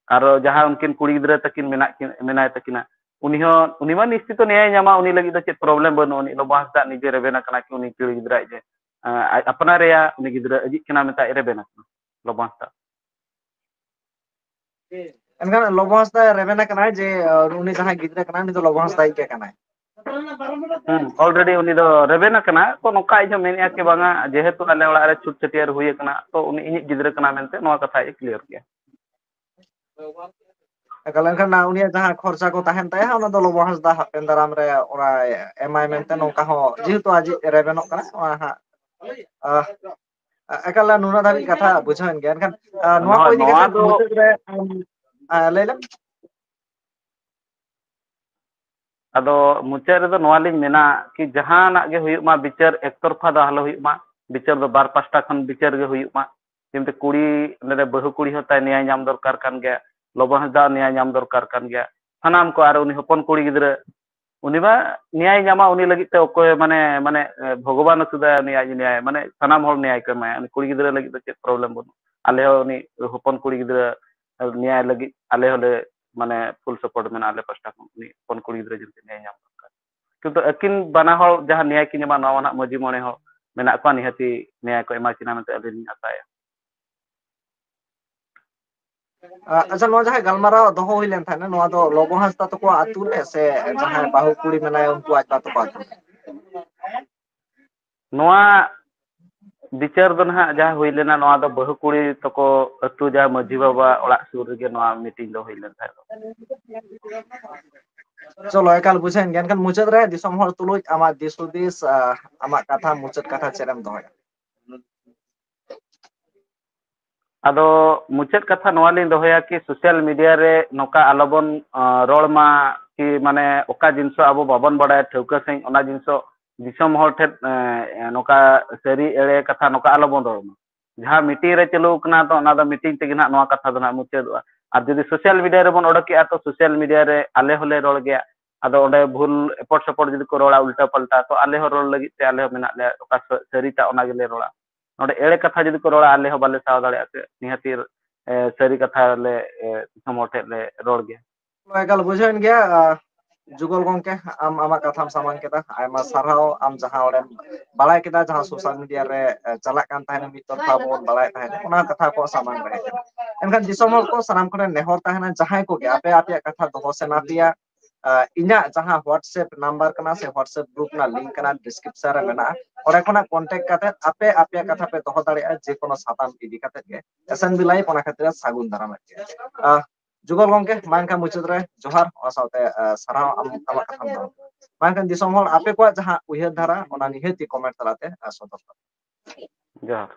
ᱟᱨ ᱡᱟᱦᱟᱸ ᱩᱱᱠᱤᱱ ᱠᱩᱲᱤ ᱜᱤᱫᱽᱨᱟᱹ ᱛᱟᱹᱠᱤᱱ ᱢᱮᱱᱟᱜ ᱠᱤᱱ, ᱢᱮᱱᱟᱭ ᱛᱟᱹᱠᱤᱱᱟ, ᱩᱱᱤ ᱦᱚᱸ, ᱩᱱᱤ ᱢᱟ ᱱᱤᱥᱪᱤᱛᱚ ᱱᱮᱭᱟᱭ ᱧᱟᱢᱟ, ᱩᱱᱤ ᱞᱟᱹᱜᱤᱫ ᱫᱚ ᱪᱮᱫ ᱯᱨᱚᱵᱞᱮᱢ ᱵᱟᱹᱱᱩᱜᱼᱟ᱾ ᱩᱱᱤ ᱞᱚᱵᱚ ᱦᱟᱸᱥᱫᱟ ᱱᱤᱡᱮ ᱨᱮᱵᱮᱱ ᱟᱠᱟᱱᱟ ᱠᱤ ᱩᱱᱤ ᱠᱩᱲᱤ ᱜᱤᱫᱽᱨᱟᱹ ᱟᱡ ᱮ, ᱟᱡ ᱟᱯᱱᱟᱨᱮᱭᱟ, ᱩᱱᱤ ᱜᱤᱫᱽᱨᱟᱹ ᱟᱹᱡᱤᱡ ᱠᱟᱱᱟ ᱢᱮᱱᱛᱮ ᱟᱡ ᱨᱮᱵᱮᱱ ᱟᱠᱟᱱᱟ ᱞᱚᱵᱚ ᱦᱟᱸᱥᱫᱟ᱾ ᱮᱱᱠᱷᱟᱱ ᱞᱚᱵᱚ ᱦᱟᱸᱥᱫᱟ ᱨᱮᱵᱮᱱ ᱟᱠᱟᱱᱟᱭ ᱡᱮ, ᱩᱱᱤ ᱡᱟᱦᱟᱸᱭ ᱜᱤᱫᱽᱨᱟᱹ ᱠᱟᱱᱟᱭ, ᱩᱱᱤ ᱫᱚ ᱞᱚᱵᱚ ᱦᱟᱸᱥᱫᱟ ᱜᱮ ᱠᱟᱱᱟᱭ᱾ ᱦᱩᱸ, already ᱩᱱᱤ ᱫᱚ ᱨᱮᱵᱮᱱ ᱟᱠᱟᱱᱟ᱾ ᱛᱚ ᱱᱚᱝᱠᱟ ᱤᱧ ᱦᱚᱸ ᱢᱮᱱᱮᱫᱼᱟ ᱠᱤ ᱵᱟᱝᱟ, ᱡᱮᱦᱮᱛᱩ ᱟᱞᱮ ᱚᱲᱟᱜ ᱨᱮ ᱪᱷᱩᱛ ᱪᱷᱟᱹᱴᱭᱟᱹᱨ ᱦᱩᱭ ᱟᱠᱟᱱᱟ, ᱛᱚ ᱩᱱᱤ ᱤᱧᱤᱡ ᱜᱤᱫᱽᱨᱟᱹ ᱠᱟᱱᱟ ᱢᱮᱱᱛᱮ ᱱᱚᱣᱟ ᱠᱟᱛᱷᱟ ᱟᱡ ᱮ clear ᱠᱮᱭᱟ᱾ ᱮᱠᱟᱞ, ᱮᱱᱠᱷᱟᱱ ᱩᱱᱤᱭᱟᱜ ᱡᱟᱦᱟᱸ ᱠᱷᱚᱨᱪᱟ ᱠᱚ ᱛᱟᱦᱮᱱ ᱛᱟᱭᱟ, ᱚᱱᱟ ᱫᱚ ᱞᱚᱵᱚ ᱦᱟᱸᱥᱫᱟ ᱦᱟᱯᱮᱱ ᱫᱟᱨᱟᱢ ᱨᱮ ᱚᱱᱟ ᱮᱢᱟᱭ ᱢᱮᱱᱛᱮ ᱱᱚᱝᱠᱟ ᱦᱚᱸ, ᱡᱮᱦᱮᱛᱩ ᱟᱡᱤᱡ ᱨᱮᱵᱮᱱᱚᱜ ᱠᱟᱱᱟ, ᱚᱱᱟ ᱦᱟᱸᱜ, ᱟᱦ, ᱮᱠᱟᱞ ᱱᱩᱱᱟᱹᱜ ᱫᱷᱟᱹᱵᱤᱡ ᱠᱟᱛᱷᱟ ᱵᱩᱡᱷᱟᱹᱣᱮᱱ ᱜᱮᱭᱟ᱾ ᱮᱱᱠᱷᱟᱱ, ᱟᱦ, ᱱᱚᱣᱟ ᱠᱚ ᱱᱚᱣᱟ, ᱤᱫᱤ ᱱᱚᱣᱟ ᱠᱟᱛᱮ ᱫᱚ ᱢᱩᱪᱟᱹᱫ ᱨᱮ, ᱟᱢ, ᱟᱦ, ᱞᱟᱹᱭ ᱞᱮᱢ᱾ ᱟᱫᱚ ᱢᱩᱪᱟᱹᱫ ᱨᱮᱫᱚ ᱱᱚᱣᱟ ᱞᱤᱧ ᱢᱮᱱᱟ ᱠᱤ ᱡᱟᱦᱟᱱᱟᱜ ᱜᱮ ᱦᱩᱭᱩᱜ ᱢᱟ, ᱵᱤᱪᱟᱹᱨ ᱮᱠᱛᱚᱨᱯᱷᱟ ᱫᱚ ᱟᱞᱚ ᱦᱩᱭᱩᱜ ᱢᱟ, ᱵᱤᱪᱟᱹᱨ ᱫᱚ ᱵᱟᱨ ᱯᱟᱥᱴᱟ ᱠᱷᱚᱱ ᱵᱤᱪᱟᱹᱨ ᱜᱮ ᱦᱩᱭᱩᱜ ᱢᱟ᱾ ᱡᱮᱢᱛᱤ ᱠᱩᱲᱤ, ᱱᱚᱰᱮ ᱵᱟᱹᱦᱩ ᱠᱩᱲᱤ ᱦᱚᱸ ᱛᱟᱭ ᱱᱮᱭᱟᱭ ᱧᱟᱢ ᱫᱚᱨᱠᱟᱨ ᱠᱟᱱ ᱜᱮᱭᱟ, ᱞᱚᱵᱚ ᱦᱟᱸᱥᱫᱟ ᱱᱮᱭᱟᱭ ᱧᱟᱢ ᱫᱚᱨᱠᱟᱨ ᱠᱟᱱ ᱜᱮᱭᱟ, ᱥᱟᱱᱟᱢ ᱠᱚ᱾ ᱟᱨ ᱩᱱᱤ ᱦᱚᱯᱚᱱ ᱠᱩᱲᱤ ᱜᱤᱫᱽᱨᱟᱹ, ᱩᱱᱤ ᱢᱟ ᱱᱮᱭᱟᱭ ᱧᱟᱢᱟ, ᱩᱱᱤ ᱞᱟᱹᱜᱤᱫ ᱛᱮ ᱚᱠᱚᱭ ᱢᱟᱱᱮ, ᱢᱟᱱᱮ, ᱮ, ᱵᱷᱚᱜᱚᱵᱟᱱ ᱥᱩᱫᱷᱟᱹ ᱱᱮᱭᱟᱭ, ᱱᱮᱭᱟᱭ, ᱢᱟᱱᱮ ᱥᱟᱱᱟᱢ ᱦᱚᱲ ᱱᱮᱭᱟᱭ ᱠᱚ ᱮᱢᱟᱭᱟ᱾ ᱩᱱᱤ ᱠᱩᱲᱤ ᱜᱤᱫᱽᱨᱟᱹ ᱞᱟᱹᱜᱤᱫ ᱫᱚ ᱪᱮᱫ problem ᱵᱟᱹᱱᱩᱜᱼᱟ᱾ ᱟᱞᱮ ᱦᱚᱸ ᱩᱱᱤ ᱦᱚᱯᱚᱱ ᱠᱩᱲᱤ ᱜᱤᱫᱽᱨᱟᱹ ᱱᱮᱭᱟᱭ ᱞᱟᱹᱜᱤᱫ ᱟᱞᱮ ᱦᱚᱸᱞᱮ, ᱢᱟᱱᱮ, full support ᱢᱮᱱᱟᱜᱼᱟ ᱟᱞᱮ ᱯᱟᱥᱴᱟ ᱠᱷᱚᱱ, ᱩᱱᱤ ᱦᱚᱯᱚᱱ ᱠᱩᱲᱤ ᱜᱤᱫᱽᱨᱟᱹ ᱡᱟᱛᱮ ᱱᱮᱭᱟᱭ ᱧᱟᱢ ᱫᱚᱨᱠᱟᱨ᱾ ᱠᱤᱱᱛᱩ ᱟᱹᱠᱤᱱ ᱵᱟᱱᱟ ᱦᱚᱲ ᱡᱟᱦᱟᱸ ᱱᱮᱭᱟᱭ ᱠᱤᱱ ᱮᱢᱟ, ᱱᱚᱣᱟ ᱢᱟ ᱱᱟᱦᱟᱜ ᱢᱟᱹᱡᱷᱤ ᱢᱚᱬᱮ ᱦᱚᱸ ᱢᱮᱱᱟᱜ ᱠᱚᱣᱟ, ᱱᱤᱦᱟᱹᱛᱤ ᱱᱮᱭᱟᱭ ᱠᱚ ᱮᱢᱟ ᱠᱤᱱᱟ ᱢᱮᱱᱛᱮ ᱟᱹᱞᱤᱧ ᱞᱤᱧ ᱟᱥᱟᱭᱟ᱾ ᱟᱪᱪᱷᱟ, ᱱᱚᱣᱟ ᱡᱟᱦᱟᱸ ᱜᱟᱞᱢᱟᱨᱟᱣ ᱫᱚᱦᱚ ᱦᱩᱭ ᱞᱮᱱ ᱛᱟᱦᱮᱸᱱᱟ, ᱱᱚᱣᱟ ᱫᱚ ᱞᱚᱵᱚ ᱦᱟᱸᱥᱫᱟ ᱛᱟᱠᱚᱣᱟᱜ ᱟᱹᱛᱩ ᱨᱮ ᱥᱮ ᱡᱟᱦᱟᱸᱭ ᱵᱟᱹᱦᱩ ᱠᱩᱲᱤ ᱢᱮᱱᱟᱭᱟ ᱩᱱᱠᱩ ᱟᱡ ᱵᱟ ᱛᱟᱠᱚ ᱟᱹᱛᱩ ᱨᱮ? ᱱᱚᱣᱟ ᱵᱤᱪᱟᱹᱨ ᱫᱚ ᱱᱟᱦᱟᱜ ᱡᱟᱦᱟᱸ ᱦᱩᱭ ᱞᱮᱱᱟ, ᱱᱚᱣᱟ ᱫᱚ ᱵᱟᱹᱦᱩ ᱠᱩᱲᱤ ᱛᱟᱠᱚ ᱟᱹᱛᱩ, ᱡᱟᱦᱟᱸ ᱢᱟᱹᱡᱷᱤ ᱵᱟᱵᱟ ᱚᱲᱟᱜ ᱥᱩᱨ ᱨᱮᱜᱮ ᱱᱚᱣᱟ ᱢᱤᱴᱤᱝ ᱫᱚ ᱦᱩᱭ ᱞᱮᱱ ᱛᱟᱦᱮᱸᱫ᱾ ᱪᱚᱞᱚ, ᱮᱠᱟᱞ ᱵᱩᱡᱷᱟᱹᱣᱮᱱ ᱜᱮᱭᱟ᱾ ᱮᱱᱠᱷᱟᱱ ᱢᱩᱪᱟᱹᱫ ᱨᱮ ᱫᱤᱥᱚᱢ ᱦᱚᱲ ᱛᱩᱞᱩᱡ ᱟᱢᱟᱜ ᱫᱤᱥ ᱦᱩᱫᱤᱥ, ᱟᱢᱟᱜ ᱠᱟᱛᱷᱟ, ᱢᱩᱪᱟᱹᱫ ᱠᱟᱛᱷᱟ ᱪᱮᱫ ᱮᱢ ᱫᱚᱦᱚᱭᱟ? ᱟᱫᱚ ᱢᱩᱪᱟᱹᱫ ᱠᱟᱛᱷᱟ ᱱᱚᱣᱟ ᱞᱤᱧ ᱫᱚᱦᱚᱭᱟ ᱠᱤ social media ᱨᱮ ᱱᱚᱝᱠᱟ ᱟᱞᱚᱵᱚᱱ, ᱟᱸ, ᱨᱚᱲ ᱢᱟ ᱠᱤ ᱢᱟᱱᱮ ᱚᱠᱟ ᱡᱤᱱᱤᱥ ᱟᱵᱚ ᱵᱟᱵᱚᱱ ᱵᱟᱲᱟᱭᱟ ᱴᱷᱟᱹᱣᱠᱟᱹ ᱥᱟᱺᱦᱤᱡ, ᱚᱱᱟ ᱡᱤᱱᱤᱥ ᱫᱤᱥᱚᱢ ᱦᱚᱲ ᱴᱷᱮᱱ, ᱮᱸ, ᱱᱚᱝᱠᱟ ᱥᱟᱹᱨᱤ ᱮᱲᱮ ᱠᱟᱛᱷᱟ ᱱᱚᱝᱠᱟ ᱟᱞᱚᱵᱚᱱ ᱨᱚᱲ ᱢᱟ᱾ ᱡᱟᱦᱟᱸ ᱢᱤᱴᱤᱝ ᱨᱮ ᱪᱟᱹᱞᱩ ᱠᱟᱱᱟ, ᱛᱚ ᱚᱱᱟ ᱫᱚ ᱢᱤᱴᱤᱝ ᱛᱮᱜᱮ ᱱᱟᱦᱟᱜ ᱱᱚᱣᱟ ᱠᱟᱛᱷᱟ ᱫᱚ ᱱᱟᱦᱟᱜ ᱢᱩᱪᱟᱹᱫᱚᱜᱼᱟ᱾ ᱟᱨ ᱡᱩᱫᱤ social media ᱨᱮᱵᱚᱱ ᱚᱰᱚᱠᱮᱜᱼᱟ, ᱛᱚ social media ᱨᱮ ᱟᱞᱮ ᱦᱚᱸᱞᱮ ᱨᱚᱲ ᱜᱮᱭᱟ᱾ ᱟᱫᱚ ᱚᱸᱰᱮ ᱵᱷᱩᱞ ᱮᱯᱚᱴ ᱥᱮᱯᱚᱴ ᱡᱩᱫᱤ ᱠᱚ ᱨᱚᱲᱟ ᱩᱞᱴᱟᱹ ᱯᱟᱞᱴᱟ, ᱛᱚ ᱟᱞᱮ ᱦᱚᱸ ᱨᱚᱲ ᱞᱟᱹᱜᱤᱫ ᱛᱮ ᱟᱞᱮ ᱦᱚᱸ ᱢᱮᱱᱟᱜ ᱞᱮᱭᱟ, ᱚᱠᱟ ᱥᱟᱹ-, ᱥᱟᱹᱨᱤᱴᱟᱜ ᱚᱱᱟ ᱜᱮᱞᱮ ᱨᱚᱲᱟ᱾ ᱱᱚᱰᱮ ᱮᱲᱮ ᱠᱟᱛᱷᱟ ᱡᱩᱫᱤ ᱠᱚ ᱨᱚᱲᱟ, ᱟᱞᱮ ᱦᱚᱸ ᱵᱟᱞᱮ ᱥᱟᱦᱟᱣ ᱫᱟᱲᱮᱭᱟᱜᱼᱟ ᱥᱮ, ᱱᱤᱦᱟᱹᱛᱤ, ᱮ, ᱥᱟᱹᱨᱤ ᱠᱟᱛᱷᱟ ᱞᱮ, ᱮ, ᱫᱤᱥᱚᱢ ᱦᱚᱲ ᱴᱷᱮᱱ ᱞᱮ ᱨᱚᱲ ᱜᱮᱭᱟ᱾ ᱮᱠᱟᱞ ᱵᱩᱡᱷᱟᱹᱣᱮᱱ ᱜᱮᱭᱟ᱾ ᱟ, ᱡᱩᱜᱚᱞ ᱜᱚᱝᱠᱮ, ᱟᱢ ᱟᱢᱟᱜ ᱠᱟᱛᱷᱟᱢ ᱥᱟᱢᱟᱝ ᱠᱮᱫᱟ, ᱟᱭᱢᱟ ᱥᱟᱨᱦᱟᱣ᱾ ᱟᱢ ᱡᱟᱦᱟᱸ ᱚᱸᱰᱮᱢ ᱵᱟᱲᱟᱭ ᱠᱮᱫᱟ, ᱡᱟᱦᱟᱸ social media ᱨᱮ, ᱮ, ᱪᱟᱞᱟᱜ ᱠᱟᱱ ᱛᱟᱦᱮᱱᱟ, ᱢᱤᱫ ᱛᱚᱨᱯᱷᱟ ᱵᱚᱱ ᱵᱟᱲᱟᱭ ᱛᱟᱦᱮᱱᱟ, ᱚᱱᱟ ᱠᱟᱛᱷᱟ ᱠᱚ ᱥᱟᱢᱟᱝ ᱨᱮ ᱦᱮᱡ ᱮᱱᱟ᱾ ᱮᱱᱠᱷᱟᱱ ᱫᱤᱥᱚᱢ ᱦᱚᱲ ᱠᱚ ᱥᱟᱱᱟᱢ ᱠᱚᱴᱷᱮᱱ ᱱᱮᱦᱚᱨ ᱛᱟᱦᱮᱱᱟ, ᱡᱟᱦᱟᱸᱭ ᱠᱚᱜᱮ ᱟᱯᱮ ᱟᱯᱮᱭᱟᱜ ᱠᱟᱛᱷᱟ ᱫᱚᱦᱚ ᱥᱟᱱᱟ ᱯᱮᱭᱟ, ᱟ, ᱤᱧᱟᱹᱜ ᱡᱟᱦᱟᱸ WhatsApp number ᱠᱟᱱᱟ ᱥᱮ WhatsApp group ᱨᱮᱱᱟᱜ link ᱠᱟᱱᱟ, description ᱨᱮ ᱢᱮᱱᱟᱜᱼᱟ, ᱚᱸᱰᱮ ᱠᱷᱚᱱᱟᱜ contact ᱠᱟᱛᱮ ᱟᱯᱮ ᱟᱯᱮᱭᱟᱜ ᱠᱟᱛᱷᱟ ᱯᱮ ᱫᱚᱦᱚ ᱫᱟᱲᱮᱭᱟᱜᱼᱟ, ᱡᱮ ᱠᱳᱱᱳ ᱥᱟᱛᱟᱢ ᱤᱫᱤ ᱠᱟᱛᱮ ᱜᱮ᱾ S N B Live ᱚᱱᱟ ᱠᱷᱟᱹᱛᱤᱨ ᱥᱟᱹᱜᱩᱱ ᱫᱟᱨᱟᱢᱮᱫ ᱜᱮᱭᱟ᱾ ᱟ, ᱡᱩᱜᱚᱞ ᱜᱚᱝᱠᱮ, ᱢᱟ ᱮᱱᱠᱷᱟᱱ ᱢᱩᱪᱟᱹᱫ ᱨᱮ ᱡᱚᱦᱟᱨ, ᱚᱱᱟ ᱥᱟᱶᱛᱮ, ᱟ, ᱥᱟᱨᱦᱟᱣ ᱟᱢ ᱟᱢᱟᱜ ᱠᱟᱛᱷᱟᱢ ᱫᱚᱦᱚ᱾ ᱢᱟ ᱮᱱᱠᱷᱟᱱ ᱫᱤᱥᱚᱢ ᱦᱚᱲ ᱟᱯᱮ ᱠᱚᱣᱟᱜ ᱡᱟᱦᱟᱸ ᱩᱭᱦᱟᱹᱨ ᱫᱷᱟᱨᱟ, ᱚᱱᱟ ᱱᱤᱦᱟᱹᱛ ᱜᱮ comment ᱛᱟᱞᱟᱛᱮ, ᱟ, ᱥᱚᱫᱚᱨ ᱛᱟᱵᱚᱱ᱾ ᱡᱚᱦᱟᱨ᱾